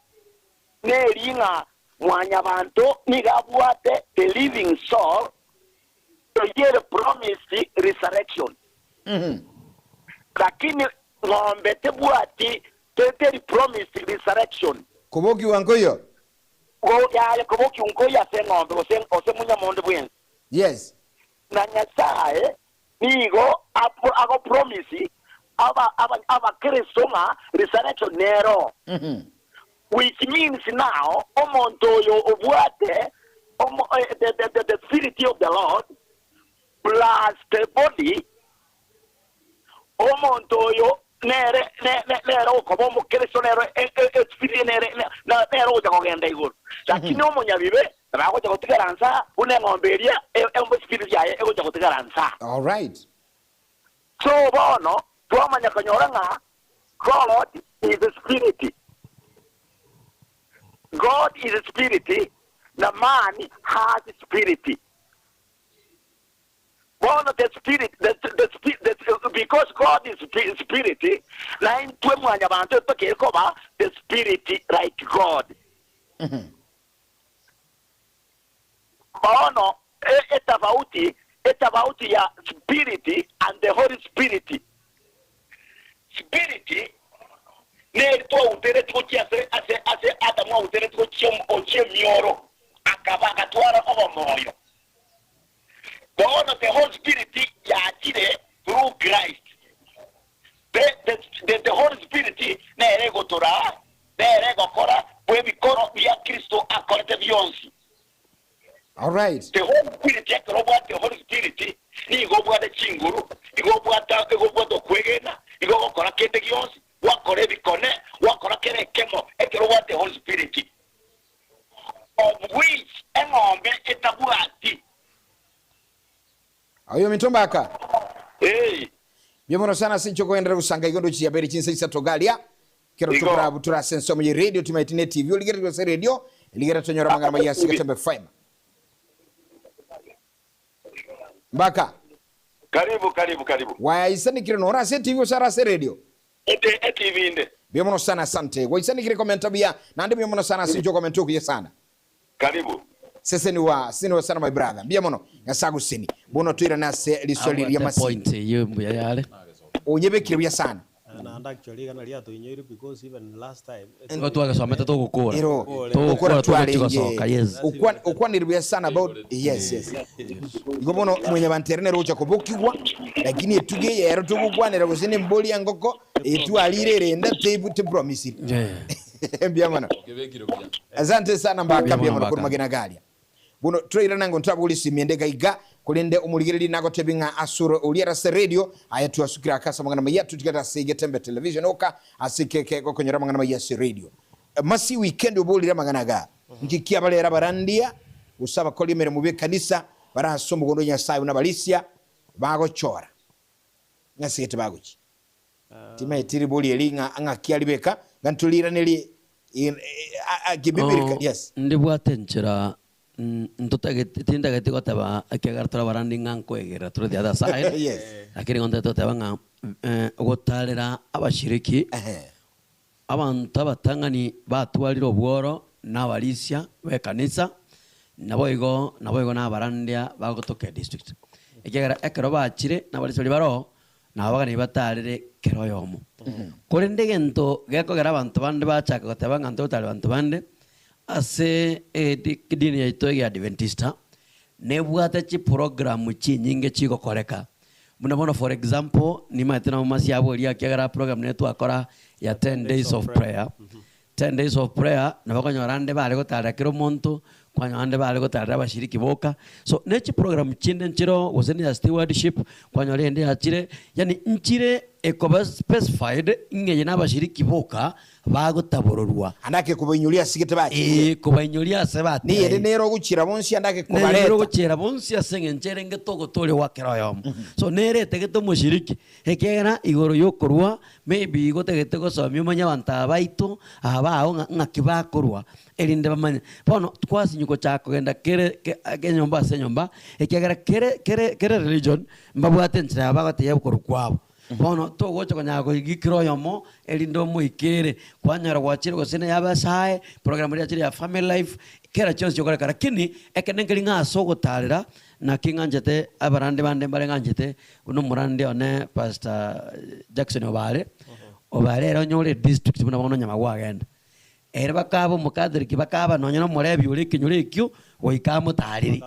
neri ng'a mwanyabanto nigo abwate the living soul eyio ere promised resurrection. Lakini ng'ombe tebwati teri promised resurrection. Kobokigwa nkoiyo. Go yaya kobokigwa nkoiyo ase eng'ombe gose gose monyama onde bwensi. Yes. Na Nyasae nigo ago promise aba aba abakristo ng'a resurrection nero. Which means now omonto oyo obwate omo the, the, the, the spirit of the Lord plus the body, omonto oyo nere ne, ne, nere okoba omokristo nere e, e, espiriti nere ne, na- nere ogocha kogenda igoro. Lakini omonyabibe nabo agocha gotigara nsa buna eng'ombe eria e- e- espiriti yaye egocha gotigara nsa. All right. So bono twamanya konyora ng'a God is a spirit. God is a spirit, na man has spirit. Bono the spirit, the, the, the, because God is spirit, na intwe mwanyabanto tokere koba the spirit like God. Bono etafauti etafauti ya spirit and the Holy Spirit. Spirit neri twauteretie gochia ase ase ase Adamu auteretie gochia gochia emioro akaba agatwara obomoyo. Bono the Holy Spirit yachire through Christ. The, the, the, the Holy Spirit nere egotoraa, nere egokora bw'ebikoro bia Kristo akorete bionsi. All right. The Holy Spirit ekero obwate Holy Spirit nigo obwate chinguru, igo obwate igo obwate okwegena, igo ogokora kende gionsi, gwakora ebikone, gwakora kera ekemo ekero obwate Holy Spirit. Of which eng'ombe etabwati. Oyo minto mbaka. Ee. Mbuya mono sana ase inche okogenderera gosanga igo ndochi chiabere chinsa isato garia kero Igo. tokorabutora ase ensomo ye radio timaeti ne TV origereria ase radio rigere tonyore amang'ana maya ase Getembe FM. Mbaka. Karibu karibu karibu. Gwaisanikire nore ase TV gose are ase radio? Ete etv inde. Mbuya mono sana asante. Gwaisanikire komenta buya naende mbuya mono sana ase inche okomenta okuya sana. Karibu. Seseniwa seseniwa sana my brother. Mbuya mono. Nyasae agosesenie. Bono toirane ase riswali ria Abwate masii. point eyio mbuya yare. Onyebekire buya sana. Naende actually rigana riatoinyoire because even last time Nigo twagesomete togokora. Ero Togokora gokora togochi twarenge. gosoka yes. Okwan okwanire buya sana about yes yes. Igo bono mwenyabanto ere nere ogocha kobokigwa lakini etugo eye ero togokwanera gose ne embori engoko etwarire erende tebu tepromisiri. Yeah. Mbuya mono. Okebekire buya. Asante sana mbaka Mbuya mbuya mono mono korwa mbaka. magena garia. Bono torairana ng'a ntabori esimi ende iga iga, korende omorigereria nagotebi ng'a asore oria ere ase radio, aye twasukire ake ase amang'ana maya, totigare ase Getembe Television oka, ase ekeke gokonyora amang'ana maya ase radio. Masi weekend oborire amang'ana igaa, nki kiabarera abarandia, gose abakori emeremo b'ekanisa, bare ase omogondo o Nyasae buna abarisia bagochora ng'a gete bagochia. Timaeti ribori eri ng'a ng'aki aribeka, ng'a ntoriiranerie kibibirika, yes. Ndibwate enchera ntotageti tintageti goteba ekiagera tore abarandi ng'a nkoegerera tore the other side, Yes. lakini igo ntagete goteba ng'a gotarera abashiriki, abanto abatang'ani batwarire obworo na abarisia b'ekanisa, naboigo naboigo na abarandia bagotoka edistrict. Ekiagera ekero bachire na abarisia baria baroo, Nabo bagania batarere kera oyomo. Korende egento gekogera abanto bande bachaka goteba ng'a ntogotara abanto bande, ase edini yaito y'Eadventista, nebwate chiprogramu chinyinge chigokoreka. Buna bono for example, nimanyete nabo masi aboria ekiagera program nere twakora ya ten days of prayer, Ten days of prayer, nabo okonyora ande bare gotarera kera omonto, kwanyora ande bare gotarera abashiriki boka. So ne chiprogram chinde nchiroo gose ne ya stewardship, kwanyora eyende yachire, yaani nchire ekoba specified ng'a eye na abashiriki boka bagotabororwa. Ande ake kobainyoria ase gete bachire. Ee, kobainyoria ase Neyende bateire. nere ogochiera bonsi ande ake Neyende ere kobareta. ogochiera bonsi ase eng'encho erenge togotoria gwa kera oyomo. So nere etagete omoshiriki, Ekiagera igoro y'okorua, maybe igo otagete gosomia omanye abanto aba baito, aba bao ng'a ng'aki bakorua, erinde bamanye. Bono twasinywa gochaka kogenda kere ke enyomba ase enyomba, ekiagera kere kere kere religion, mbabwate enchera yabo bagotebia okorwa kwabo. Bono togocha konyara koigia kera oyomo, erinde omoikere, kwanyora gwachire gose na y'abasae, program eria yachire ya family life, kera chionsi chigokoreka lakini, ekende nkeri ng'a ase ogotarera, Naki ng'anchete abarandi bande mbare ng'anchete, buna omorandi one Pastor Jackson Obare, Obare ere onyore edistrict buna bono Nyamagwa agenda. Ere bakaba omocatholic bakaba nonye na omorebi ore ekenyoro ekio goika amotarire.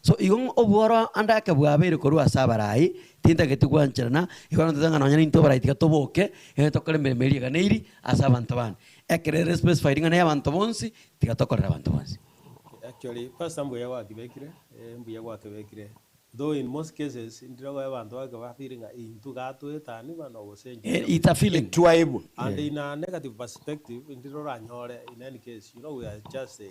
So igo ng'a obworo ande ake bwabeire korwa ase abarai, tintageti gwancherana, igo notebe ng'a nonye naintwe abarai tiga toboke, egere tokore emeremo eria eganeiri ase abanto bande. Ekero ere specified ng'a na eyabanto bonsi, tiga tokorere abanto bonsi. Actually pastor mbuya gwakibekire, eh mbuya gwakibekire. Though in most cases ndire okoe abanto bake ba feel ng'a intwe gatoetani bano gose Eh, inche it's a feeling. Etwaebwa. And in a negative perspective ndire oranyore in any case you know we are just a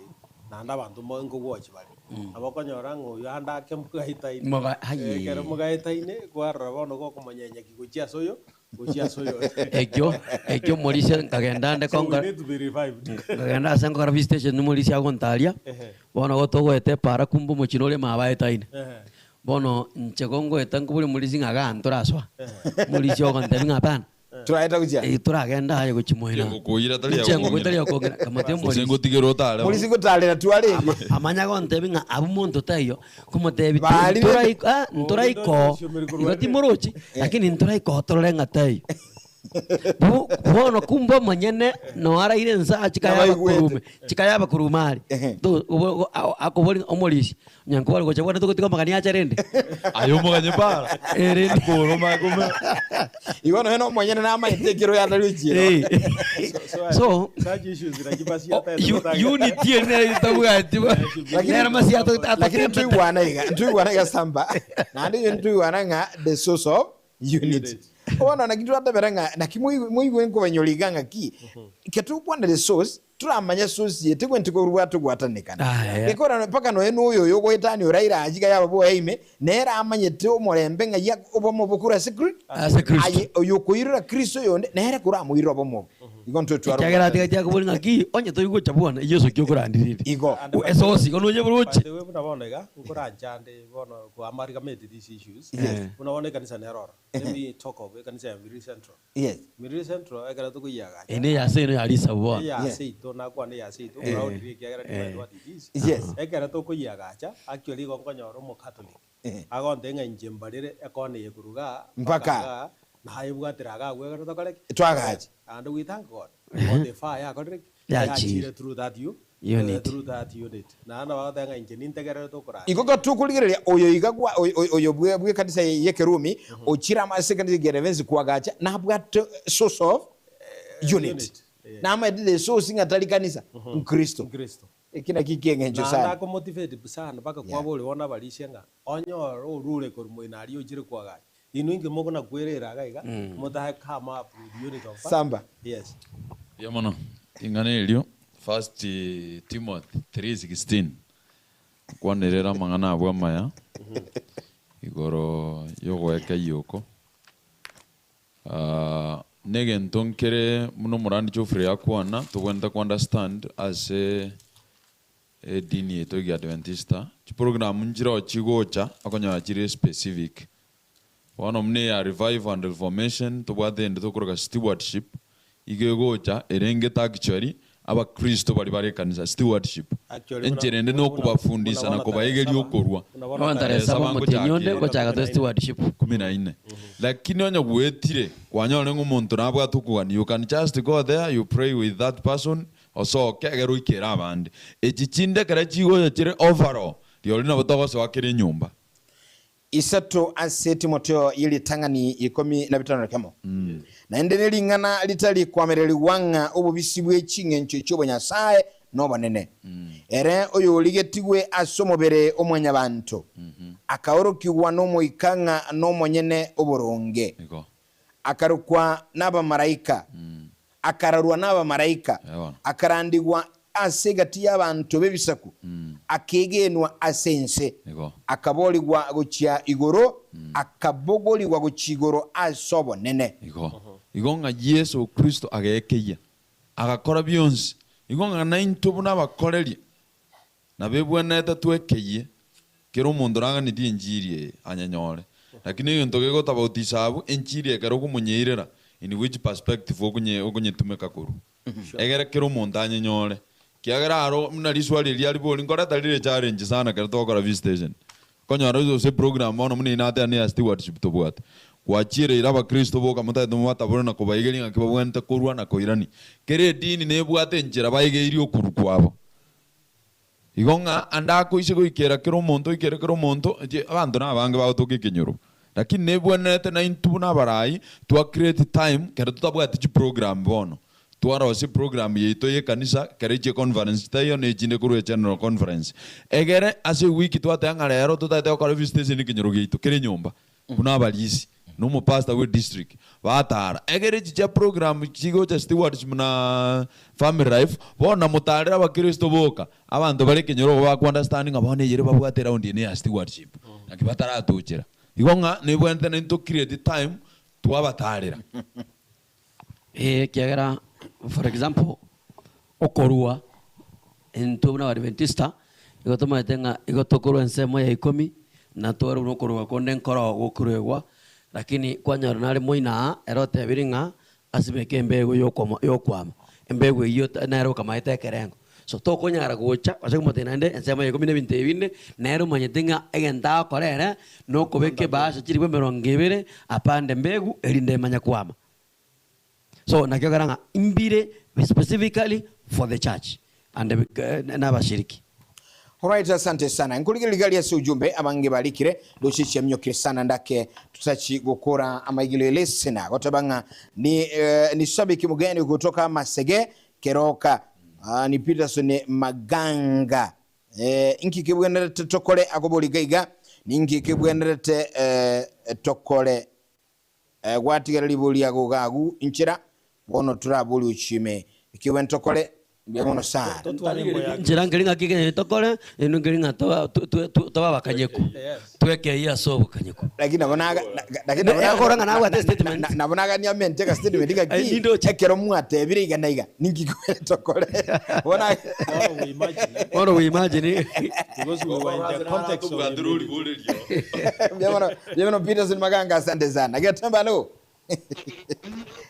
naende abanto mo nkogwochi bare. Nabo okonyora ng'a oyo ande ake mogaetaine. Moga- aye. Ekero mogaetaine kwarora bono gokomonyenya ki gochia ase oyo gochia ase oyonde. Ekio ekio omorisia nkagenda ande So we konga need to be revived. nkagenda ase nkokora visitation omorisia agontaria, Ehe. bono igo togoeta epara kumbe omochie nore mabaetaine. Ehe. Bono inche gongoeta nkoboria omorisia ng'a igaa ntorasoa, omorisia ogontebia ng'a hapana, Toraeta gochia. eh toragenda aye gochia moino. Chengo koira tari Chengo agokong'ina. tari agokong'ina, nkamotebia Gose omorisia. ngotigere otare Morisi gotarera twarenge. Amanya gontebia ng'a abwo monto taiyo, nkomotebi Baarire. ntoraiko ah, ntoraiko igo timorochi, lakini ntoraiko torore ng'a taiyo. Bo bono kumbe omonyene no araire ense aa chikaya Nabaigwete. abakurume, chikaya abakurume are. Ehe. To obo obo akobori ng'a omorisia, onye nkobare gocha bwane togotiga amagani ache rende. Aye omoganye para. Eh, rende. Akoroma akome. Igo nonya na omonyene namaete ekero yatari ochiera. Eh. So, Such issues nachi Oh, unity eri nere tabwati bo. Nere masi Lakini atokembete. ntoigwana iga, ntoigwana iga samba. Naende inwe ntoigwana ng'a the source of unity. Bono naki twatabera ng'a naki moigwe nkobanyora iga ng'aki, ekero togokwana the source, toramanye source eye tegwenereti korwa togwatanekana. Ah, yeah. Gekogera mpaka nonya na oyo oyo ogoetania oraire aa chiga yaba boya ime, nere amanyete omorembe ng'a ya obomo bokure ase Kri- Ase Kristo. Aye oyokoirora Kristo oyonde, nere koramoirore obomo obo. Igo ntwe tware Ekiagera atigatie akobori ng'aki, onye tori gocha bwana, Yeso ki okorandirie? Igo. Esosi igo nonya By boroche. the way, buna bono iga, nkoranchande bono ko amalgamated these issues. Yes. Buna bono ekanisa nero oro. Let me talk of ekanisa ya Miriri Central. Yes. Miriri Central ekero tokoyiagacha. Eye neya ase eno ya risabu bono. Eya ase ito nakwana eya ase ito, proudly ekiagera nimanyete what it is. Yes. Ekero tokoyiagacha, actually igo nkonyora omocatholic. Agontebia ng'a inche mbarere ekona eye korwa igaa Mpaka. igaa, naye bwatera iga agwo ekero tokore ki? Twagache. And we thank God for the far yakorire ki? Yachire. Yachire through that u Unit. through that unit. Naende nabo bagoteba ng'a inche nintegererete okorandia. Igo gatokorigereria oyo iga gwa oyo oyo bwe bw'ekanisa y'ekerumi ochire amo ase ekanisa ya Gerevensi koagacha nabwate source of unit. Unit, eh. Namaete the source ng'a tari kanisa, Nkristo. Nkristo. Eki nakio eki'engencho Naende sana. akomotivate sana mpaka Yeah. kwaboria bono abarisia ng'a onyore orure korwa moino aria ochire koagacha. Inwe inki mokona kwerera iga iga, motae come up with unit of Samba. Yes. Mbuya mono. Ring'ana erio, First Timothy 3:16. Nkwanerere amang'ana abwo amaya igoro y'ogoekeyia oko. Ah, negento nkere buna omorandi Geoffrey akwana, tobwenerete ko understand ase edini yaito ya Ekiadventista, chiprogram nchireo chigocha okonyora chire specific. Bono buna eya Revival and Reformation, tobwate ende tokoroka Stewardship, igo egocha erengete actually abakristo baria bare ekanisa, stewardship. Actually, buna- Enchera ende buna- nokobafundisa buna na bono kobaigeria tarehe saba. okorua. Buna bono Bono tarehe tarehe Saba saba omotienyi onde ngochaka ngochaka toe stewardship. kumi na ine. Lakini onye gwetire, kwanyora ng'a omonto nabwate okogania, you can just go there, you pray with that person, osoke egere oikere abande. Echi chinde ekero chigocha chire overall, rirorio nabo togosoa kera enyomba. Isato ase Timotheo ye ritang'ani ikomi na bitano na kemo. Naende nering'ana ritari koamererigwa ng'a obobisi bwe ching'encho chi'obonyasae nobonene. Ere oyorigetigwe ase omobere o mwanyabanto, akaorokigwa n'Omoika ng'a nomonyene oboronge, Igo. akarokwa nabamalaika, akarorwa nabamalaika, Eeh. akarandigwa ase egati y'abanto b'ebisaku, akegenwa ase ense, Igo. akaboorigwa gochia igoro, akabogorigwa gochia igoro ase obonene. Igo. Igo ng'a Yeso Kristo agekeyia, agakora bionsi. Igo ng'a naintwe buna abakoreria, Nabo ebwenerete twekeyie, kera omonto oraganetie enchiri eye anyenyore. Lakini egento gegotabautisa abwo, enchiri ekero okomonyeirera, in which perspective okonye okonyetumeka korwa. Egere kera omonto anyenyore. Kiagera aro buna riswali eria riboria nkoreta rire challenge sana ekero togokora visitation. Okonyora gose eprogram bono buna eye nateba neya stewardship tobwate. Gwachiereire abakristo boka motagete mobatabore na kobaigeria ng'aki babwenerete korwa na koirania. Kera edini nebwate enchera baigeirie okorwa kwabo. Igo ng'a ande akoise goikera kera omonto oikere kera omonto, inche abanto nabange bagotoka ekenyoro. Lakini nebwenerete naintwe buna abarai twa create time kero totabwati chiprogram bono. Twarosia eprogram yaito ya ekanisa kero echi econference chitaiyo na echinde korwa egeneral conference. Egere ase ewiki twateba ng'a rero totagete gokora visitation ekenyoro giaito kere nyomba. Buna abarisi, na omopastor bwe district, batara. Egere echi chia program chigocha stewardship na family life, bono namotarere abakristo boka, abanto bare ekenyoro igo baku understand ng'a bono eyere babwate eround eye neya stewardship, naki bataratochera. Igo ng'a nebwenerete naintwe to create time twabatarera. Ee, ekiagera for example, okorua intwe buna Abaadventista, igo tomaete ng'a igo tokorua ensemo ya ikomi, na twarua buna okorua konde nkoro gokoruegwa, lakini kwanyora nare moino aa, ere otebirie ng'a asimeke embegu yokomo yokwama, embegu eyio nere okamaete ekerengo. So tokonyara gocha ase komotebia naende ensemo ya ikomi na ebinto ebi binde, nere omanyete ng'a egento agokora ere, nokobeka ebahasha chilifu emerongo ebere, apande embegu, erinde emanye kwama. So naki okora ng'a mbire specifically for the church and na abashiriki. Alright, asante sana. Nkorigereria gari ase ujumbe abange barikire ndoche chiamiokire sana ndake tutachi gokora amaigilio listener goteba ng'a ni, eh, ni shabiki mgeni kutoka Masege Keroka. Ah, ni Peterson Maganga. Eh, inki kebwenerete tokore akobori iga iga ninki kebwenerete eh, tokore Eh, gwatigera ribori riago iga agwo inchera, bono toraborie ochie ime. Ekio ntokore, mbuya mono sana. Totware embo yake. Nchera nkeri ng'aki ekenyoro tokore, naintwe nkeri ng'a toba twe- twe- twe- tobe abakanyeku. Yes. Twekeyie ase obokanyeku. Lakini nabo naga- na- lakini nabo Ne- naga- okora ng'a nabwate na- statement. na- nabo nagania amente ega statement Ai, ng'aki, nindoche. ekero mwatebire iga na iga, ninki tokore? Bono Bono we imagine, eh? Bono we imagine. Because we were in the context of the meeting. Mbuya mono, mbuya mono Peterson Maganga, asante sana. Getembe alo.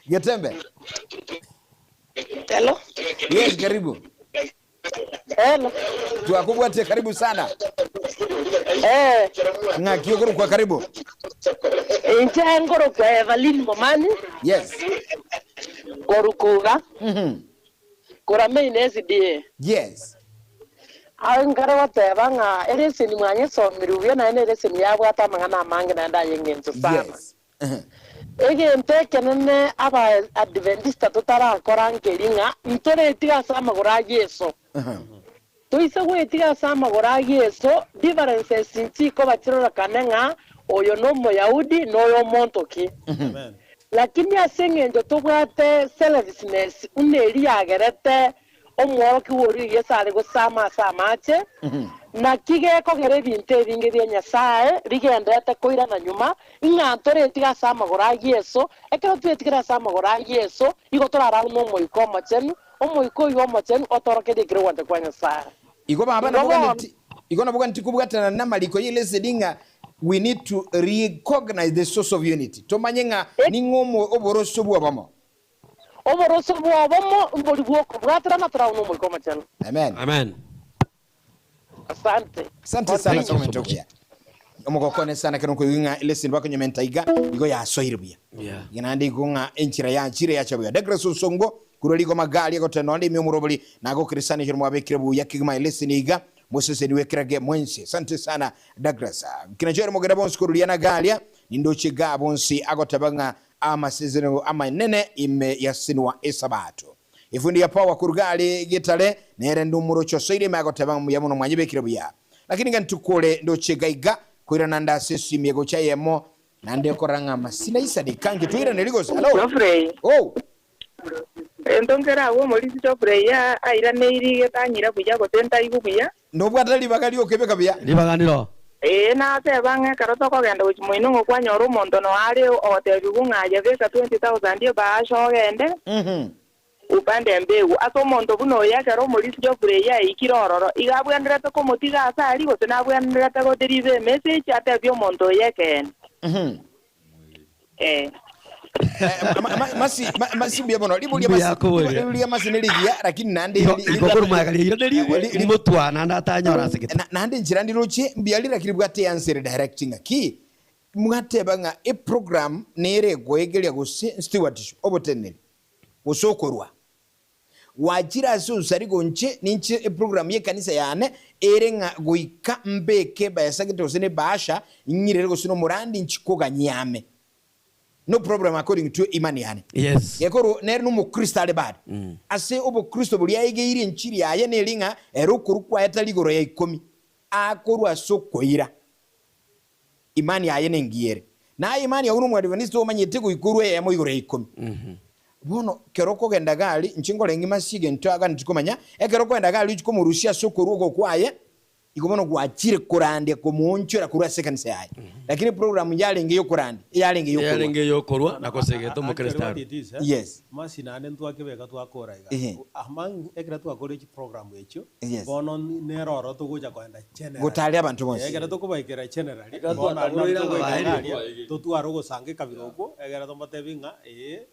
Getembe. Hello. Yes, karibu. Hello. Twakubwatie karibu sana. Eh, Ng'aki okorokwa karibu. inche ngorokwa Evelyn Momani Yes. korukuga korameine SDA. Yes. Aye nkare goteba ng'a ereseni mwanyesomire buya naende na ereseni yabwate amang'ana amange naende aye eng'encho sana. Yes. Uh-huh. Egento ekenene aba Adventista totarakora nkeri ng'a ntoretiga ase amagoro a Yeso. Uh-huh. Toise goetiga ase amagoro a Yeso, differences nchikoba chirorekane ng'a oyo na Omoyahudi na oyo omonto ki. Amen. Lakini ase eng'encho tobwate selfishness buna eria yagerete omworokia oria Yeso are gosama ase amache, Naki gekogera ebinto ebinge bia Nyasae bigenderete koirana nyuma, ng'a ntoretige ase amagoro a Yeso. Ekero twetigire ase amagoro a Yeso, igo torararwe n'Omoika Omochenu, Omoika oyio Omochenu otorokerie ekero ogwancha kwa Nyasae. Igo baba Igo bono. naboganeti igo naboganeti kobwatana namariko y'eleseni ng'a we need to recognize the source of unity. Tomanye ng'a ning'o omo oboroso bw'obomo. Oboroso bw'obomo mbori bw'okobwaterana torarwe n'Omoika Omochenu. Amen. Amen. Asante. Asante sana Thank you so sokomenta much. okuya. Omogoko one sana ekero nkoigwa ng'a eleseni bakonyomenta iga igo yasoire buya. Yeah. Iga naende igo ng'a enchera yachire yacha buya. Douglas Onsongo korwa rigoma gari agotenda onde ime omorobori nagokire sana ekero mwabekire buya kegima eleseni iga moseseniwe kerage mwensi. Asante sana Douglas. Kinachoire mogenda bonsi korwa riana garia nindoche igaa bonsi agoteba ng'a amasesenigo amanene ime yasenwa esabato. Efundi ya power koruga are getare nere ndumoroche osoire ime agoteba ng'a mbuya mono mwanyebekire buya. Lakini iga ntukore ndoche iga iga koirana nde ase esimi egocha eyemo naende ekorora ng'a amasina isane ikange toirane rigose. Hallo? Geoffrey, Oh! Ento nkere agwo omorisia Geoffrey airaneiri getanyira buya gose ntaigu buya. Nobwate ribaga ri'okebeka buya. Ribaga ndiro. Ee, nateba ng'a ekero tokogenda gochia moino ng'a okwanyora omonto noyo are ogotebigwa ng'a aye beka 20,000 ebahasha ogende, upande embegu. Ase omonto buna oyo ekero omorisia Geoffrey aikire ororo, iga abwenerete komotiga ase aria gose nabwenerete godeliver emessage atebie omonto oyo ekeene. Ee. Masi, masi mbuya mono. Riboria Mbuya masi, akoboria. riboria masi nerigiya, lakini naende Igo ri- igo korwa riaira nerigwe ri- ri- motwa naende atanyora ase gete. Na- naende enchera ndiroche mbuya ri lakini bwate answer direct ng'aki mwateba ng'a eprogram nere ekoegeria gose stewardship oboteneneri gose okorwa Gwachire ase onsarigo inche ninche eprogram y'ekanisa yane ere ng'a goika mbeke ebesa gete gose nebahasha ng'irere gose nomorandi inchi koganyia ame. No problem according to imani yane. Yes. Gekorwa nere nomokristo are bado. Ase obokristo boria aegeirie enchiri yaye neri ng'a ere okorwa kwaye tari igoro ya ikomi, akorwa ase okoira. Imani yaye nengiya ere. Naye imani yao nomwadventista omanyete goika orue eyemo igoro ya ikomi. Bono kero okogenda gari, inche nkore ng'ima ase egento aganeti komanya, ekero okogenda gari ochia komorusia ase okorua oko kwaye, igo bono gwachire korandia komoonchora korwa ase ekanisa yaye. Lakini eprogram yarenge yokorandia, eyarenge yokorua. Eyarenge yokorua na gosegeta omokristo Actually what arue. it is, eh, Yes. Masi naende ntwakebeka twakora iga. Ehe. Among ekero twakora echiprogram echio, Yes. bono nere oro togocha koenda generally. Gotaria abanto bonsi. Ekero tokobaikera generally, Ekero bono aria naro twataboire togoika abaerio. iga aria, totware ogosanga ekabira okwo, ekero tomotebi ng'a ee,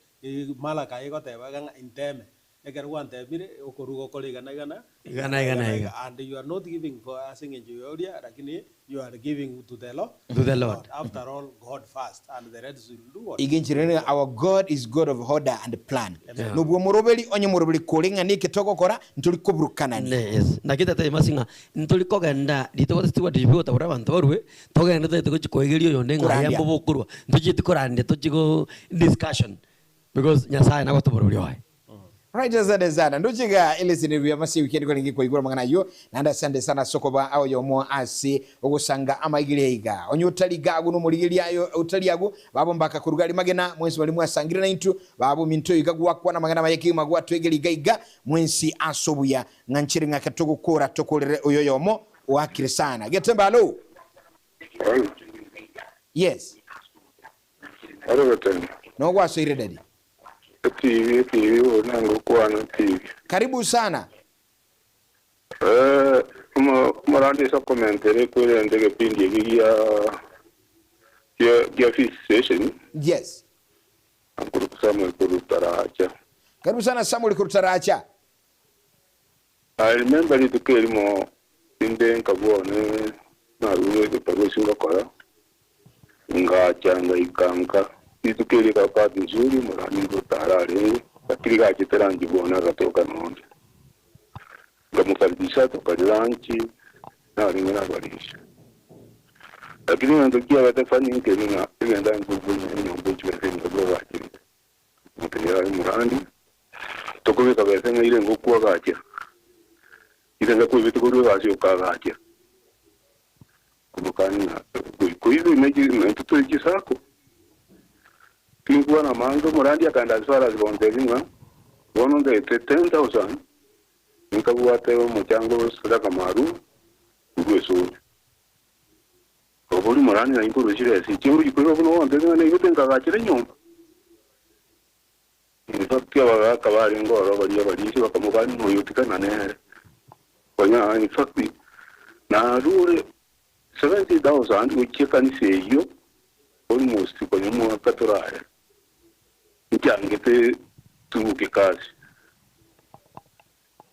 Malaki egoteba iga ng'a inteme. Ekero gwantemire, okorwa gokore iga na iga na Iga na iga na iga. And you are not giving for ase eng'encho ya oria, lakini you are giving to the Lord. To the Lord. After all, God first and the rest will do what? Iga enchera ere our God is God of order and plan. Nobwo omoroberi onye omoroberi kore ng'a neke togokora ntori koburukanania. Ne, yes. Naki tata emasi ng'a ntori kogenda rituko stewardship gotabora abanto barue, togende toete gochia koegeria oyonde ng'a aye Korandia. mbobe okorwa. Ntochieti korandia tochie go discussion because Nyasaye nagotoboria oria oye. Right asante sana ndoche iga eleseni buya mase weekend kwarenge koigora amang'ana ayio naende asante sana ase okoba oyomo ase ogosanga amaigeria iga onye otari iga agwo nomorigeria ayo otari agwo babo mbaka koruga aria magena mwensi baria mwasangire naintwe babo ominto iga gwakwana amang'ana amaya kegima gwatwegeria iga iga mwensi ase obuya ng'a nchere ng'ake togokora tokorere oyo oyomo oakire sana Getembe hallo yes Ore Getembe. Nogwasoire daddy. Etibi, etibi, oyo nanga okwana etibi. Karibu sana. Eh, omo- omorandi ase okomentera ekwerente egepindi eki gia gia gia fixation Yes. ankuru Samuel korutaracha. Karibu sana Samuel korutaracha. I remember rituko erimo inde nkabwone narure egebarua ase ngokora ngacha ngaikanka rituko eri ekaba nzuri morani ngotara arenge lakini gachete rangi bwone agatoka nonde ngamukaribisha tokaria ranchi narenge nabarisha lakini ng'ento kiabete funny nkeri ng'a egenda nkobunya enyomba echibese ngabwagachirete moteria are morandi tokobeka bese ng'aire ngokwagacha ire ngakwebete korwa egasi okagacha komokani ng'a koibe naintwe tore chisako tinkwana mange omorandi akaenda as far as gontebi ng'a bono ndete 10,000 nkabwate omochango sadaka maru Korwa esoni. Okobori morani ng'a inkorwa chibesa echi ngochia koirwa buna ogontebia ng'a naigwete nkagachera enyomba. In fact abagaka barenge ororo baria abarisia bakamobani ng'a oyo tigana nere. Konya in fact narure 70,000 gochia ekanisa eyio almost konya omwaka torare. Nchangete turuke kasi.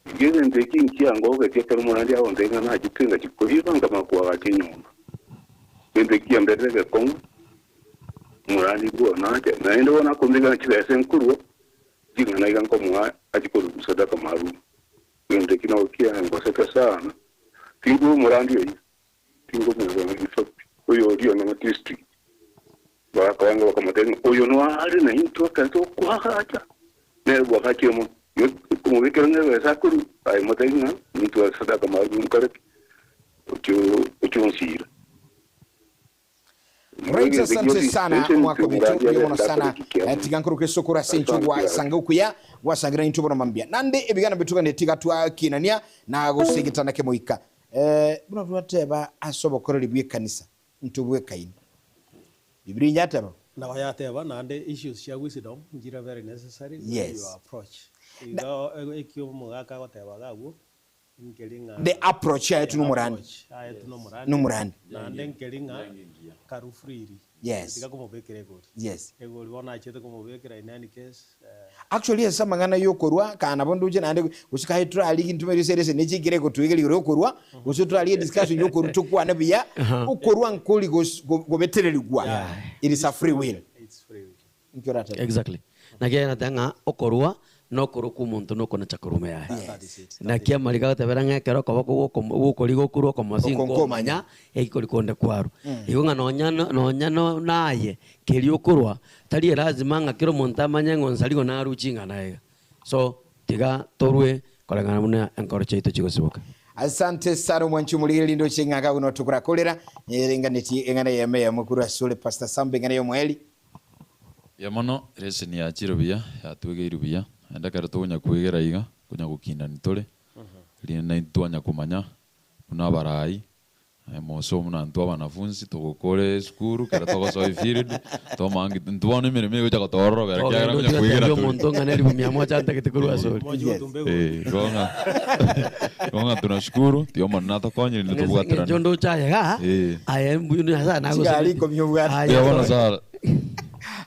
Inche egento eki nkiangogetie ekero omorandi agontebia ng'a nachete ngachia koiba nkamanya koagacha enyomba. Egento eki kiamberire egekong'u, omorandi bono ache, naende bono akombeka ng'a chibesa nkorwa, ching'ana iga nkomoa achie korwa sadaka maalum. Egento eki nabo kiangosete sana, tinkoba omorandi oyio, tinkomoeba in fact, oyo oria one ng'a district, bakaanga bakamotebia ng'a oyo noare naintwe ekero tokoagacha, nere bwagachire mono. Okomobekera ng'a ebesa akorua, aye motebie ng'a nintware sadaka maalum nkore ki? Ochie onsiire. Right, asante sana omwaka ominto mbuya mono sana. Tiga nkoroke esokoro ase inche ogwasanga okuya gwasangira intwe bono mambia. Nande ebigana mbitugane tiga twakinania na gosegetana kemoika. Buna twateba ase obokoreri bw'ekanisa ntobwekaini. Bibilia inyateba. Nabo yateba naende issues chia wisdom nchire very necessary when you approach. Igo ekio omogaka agoteba iga abwo nkeri ng'a The approach yaye the nomorandi. approach aye tu nomorandi Nomorandi. naende nkeri ng'a karu freely tiga komobekera egori. Egori bono achete komobekera in any case. Actually ase amang'ana y'okorua, kaa nabo ndoche naende gose kaye torarigie ntume riso ere ase ne chikira egotwegera igoro y'okorua, gose torarigie discussion y'okorua tokwane buya, okorua nkori gos gobetererigwa, it is a free will. Inki oratebe? Exactly. Naki aye nateba ng'a okorua nokorua kwa omonto nokonacha korwa ime yaye. Naki amariko agotebera ng'a ekero okoboko gwokomo gwokoria gokorua okomosi Oko nkomanya eki kori konde kwarwa. Igo ng'a nonya nonya naye keria okorua Tari elasima ng'a kera omonto amanye ng'a onsarigo naruche ing'ana iga. So, tiga torue koreng'ana buna enkoro chiaito chigosiboka. Asante sana omwanchi omorigereria ndoche ng'a agwo noo tokorakorera erenganeti eng'ana eyemo eyemo korwa asore Pastor Samba eng'ana yomoeri. Mbuya mono, lesson yachire buya, yatwegeirwe buya, naende ekero tokonya kwegera iga, konya gokindani tore, rinde naintwe twanya komanya buna abarai Aye Musa buna intwe abanafunsi togokora esukuru kero togosoa efield tomangi intwe bono emeremo egocha gotoororobera ekiagera Togenda konya otiga kwegera tebia tore. omonto ng'a neribu mia moja ntagete korwa ase ore. Mochi Yes. gotumba egori. Eh, igo ng'a igo ng'a tunashukuru tiga Omonene atokonyire rinde Ng'encho tobwaterane. ndoche aye igaa, Eh. aye mbuya Nyasaye Chigari nagosabete. ikomi obwate. Aye Mbuya bono tore. sana.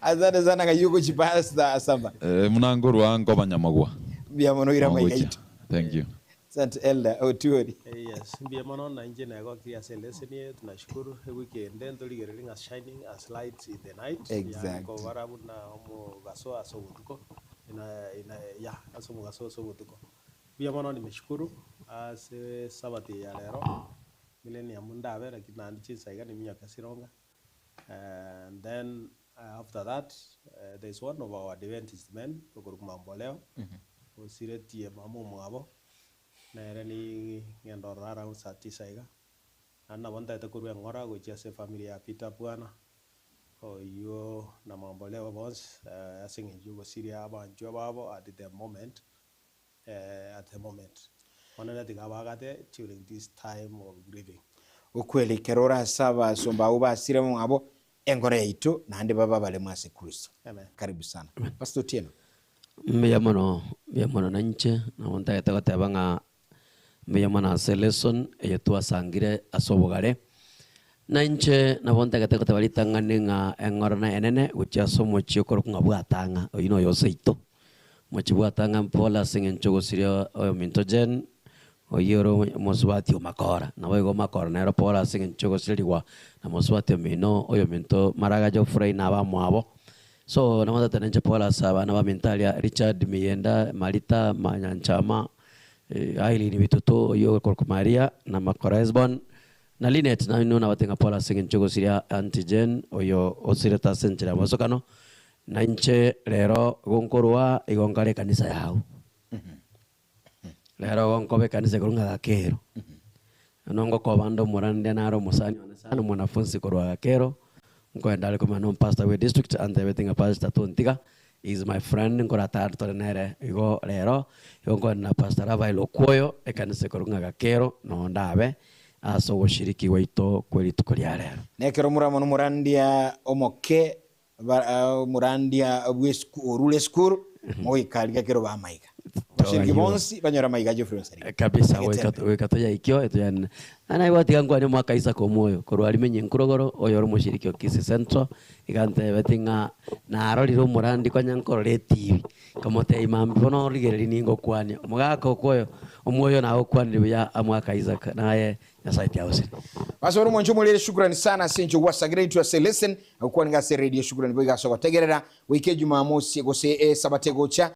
Asante sana ng'ai ogochi Pastor Samba. Eh, buna nkorwa nkoba nyamagwa. Mbuya mono oira amaiga Nongochia. aito. Thank you. Asante Elder Otiori. Yes, mbuya mono na inche negokirie ase eleseni eye, tunashukuru, ewiki ende ntorigererie ng'a shining as lights in the night, yaani Exactly. kobara buna omogaso ase obotuko, ina ina yeah ase omogaso ase obotuko. Mbuya mono nimeshukuru ase sabati eye ya rero, millennium ndabe lakini naende chinsa iga niminyoke sironga, and then after that there is one of our Adventist men okorokwa Mamboleo, osiretie mama omwabo, nere ning'ende ororo around saa tisa iga, naende nabo ntaete korwa eng'ora gochia ase efamiri ya Peter Bwana, oyio na Mamboleo bonsi ase eng'encho ya ogosiria abanchwa babo at the moment, at the moment. Monene tiga abagate during this time of grieving. Okweri ekero ore ase abasomba abwo basire mwabo engoro yaito naende babe abaremu ase Kristo. Amen. Karibu sana. Pastor Otieno. Mbuya mono, mbuya mono na inche nabo ntagete goteba ng'a mbuya mono ase lesson eye twasangire ase obogare. Na inche nabo ntagete goteba ritang'ani ng'a eng'orana enene gochia ase omochie okorokwa ng'a bwatang'a, oyio noyo oseito. Mochie bwatang'a mpole ase eng'encho ogosiria oyominto Jane, oyio ore omosubati o Makora. Naboigo Makora nere pole ase eng'encho ogosirigwa na mosubati omino oyominto Maraga Geoffrey na abamwabo. So nabo ntagete ninche pole ase abana baminto aria Richard, Miyenda, Marita, Manyanchama, Irene Bitutu oyio okorokwa Maria na Makora Hesbon, na Linet nainwe nabate ng'a pole ase eng'encho ogosiria Aunty Jane oyo osirete ase enchera ya mosokano. Na inche rero igo nkorwa igo nkare ekanisa yao. Rero igo nkoba ekanisa igoro ng'a Gakero. Bono ngokoba nde omorande nare omosani one sana omwanafunsi korwa Gakero, nkoenda are komanya na omopastor bwe district antebeti ng'a pastor tontiga, he is my friend nkoratare tore nere igo rero, igo nkoenda na pastor Rafael Okuoyo ekanisa ekorokwa ng'a Gakero noo ndabe. Ase ogoshiriki gwaito kwe rituko ria rero. Na ekero omoramo nomorandia omoke, omorandia bw'esukuru orure esukuru, mogoika riga kero bamaiga. Abashiriki bonsi banyore amaiga a Geoffrey Onsarigo. Kabisa, goika goika toyaikio etoyanene. Naende naye gwatiga nkwane omwaka Isaka omoyo, korwa aria menye nkurogoro, oyo ore omoshiriki o Kisii Central, iga antebetie ng'a narorire omorandi konya nkorora etibi, nkamotebia mambia bono origereria ningokwania. Omogaka okwo oyo, omoyo nagokwanire buya amwaka Isaka, naye Nyasae tiagosire. Ase ore omonche omorere shukrani sana ase encho gwasagire intwe ase listen gokwaninga ase radio shukrani boigo ase ogotegerera goika ejumamosi gose esabato egocha.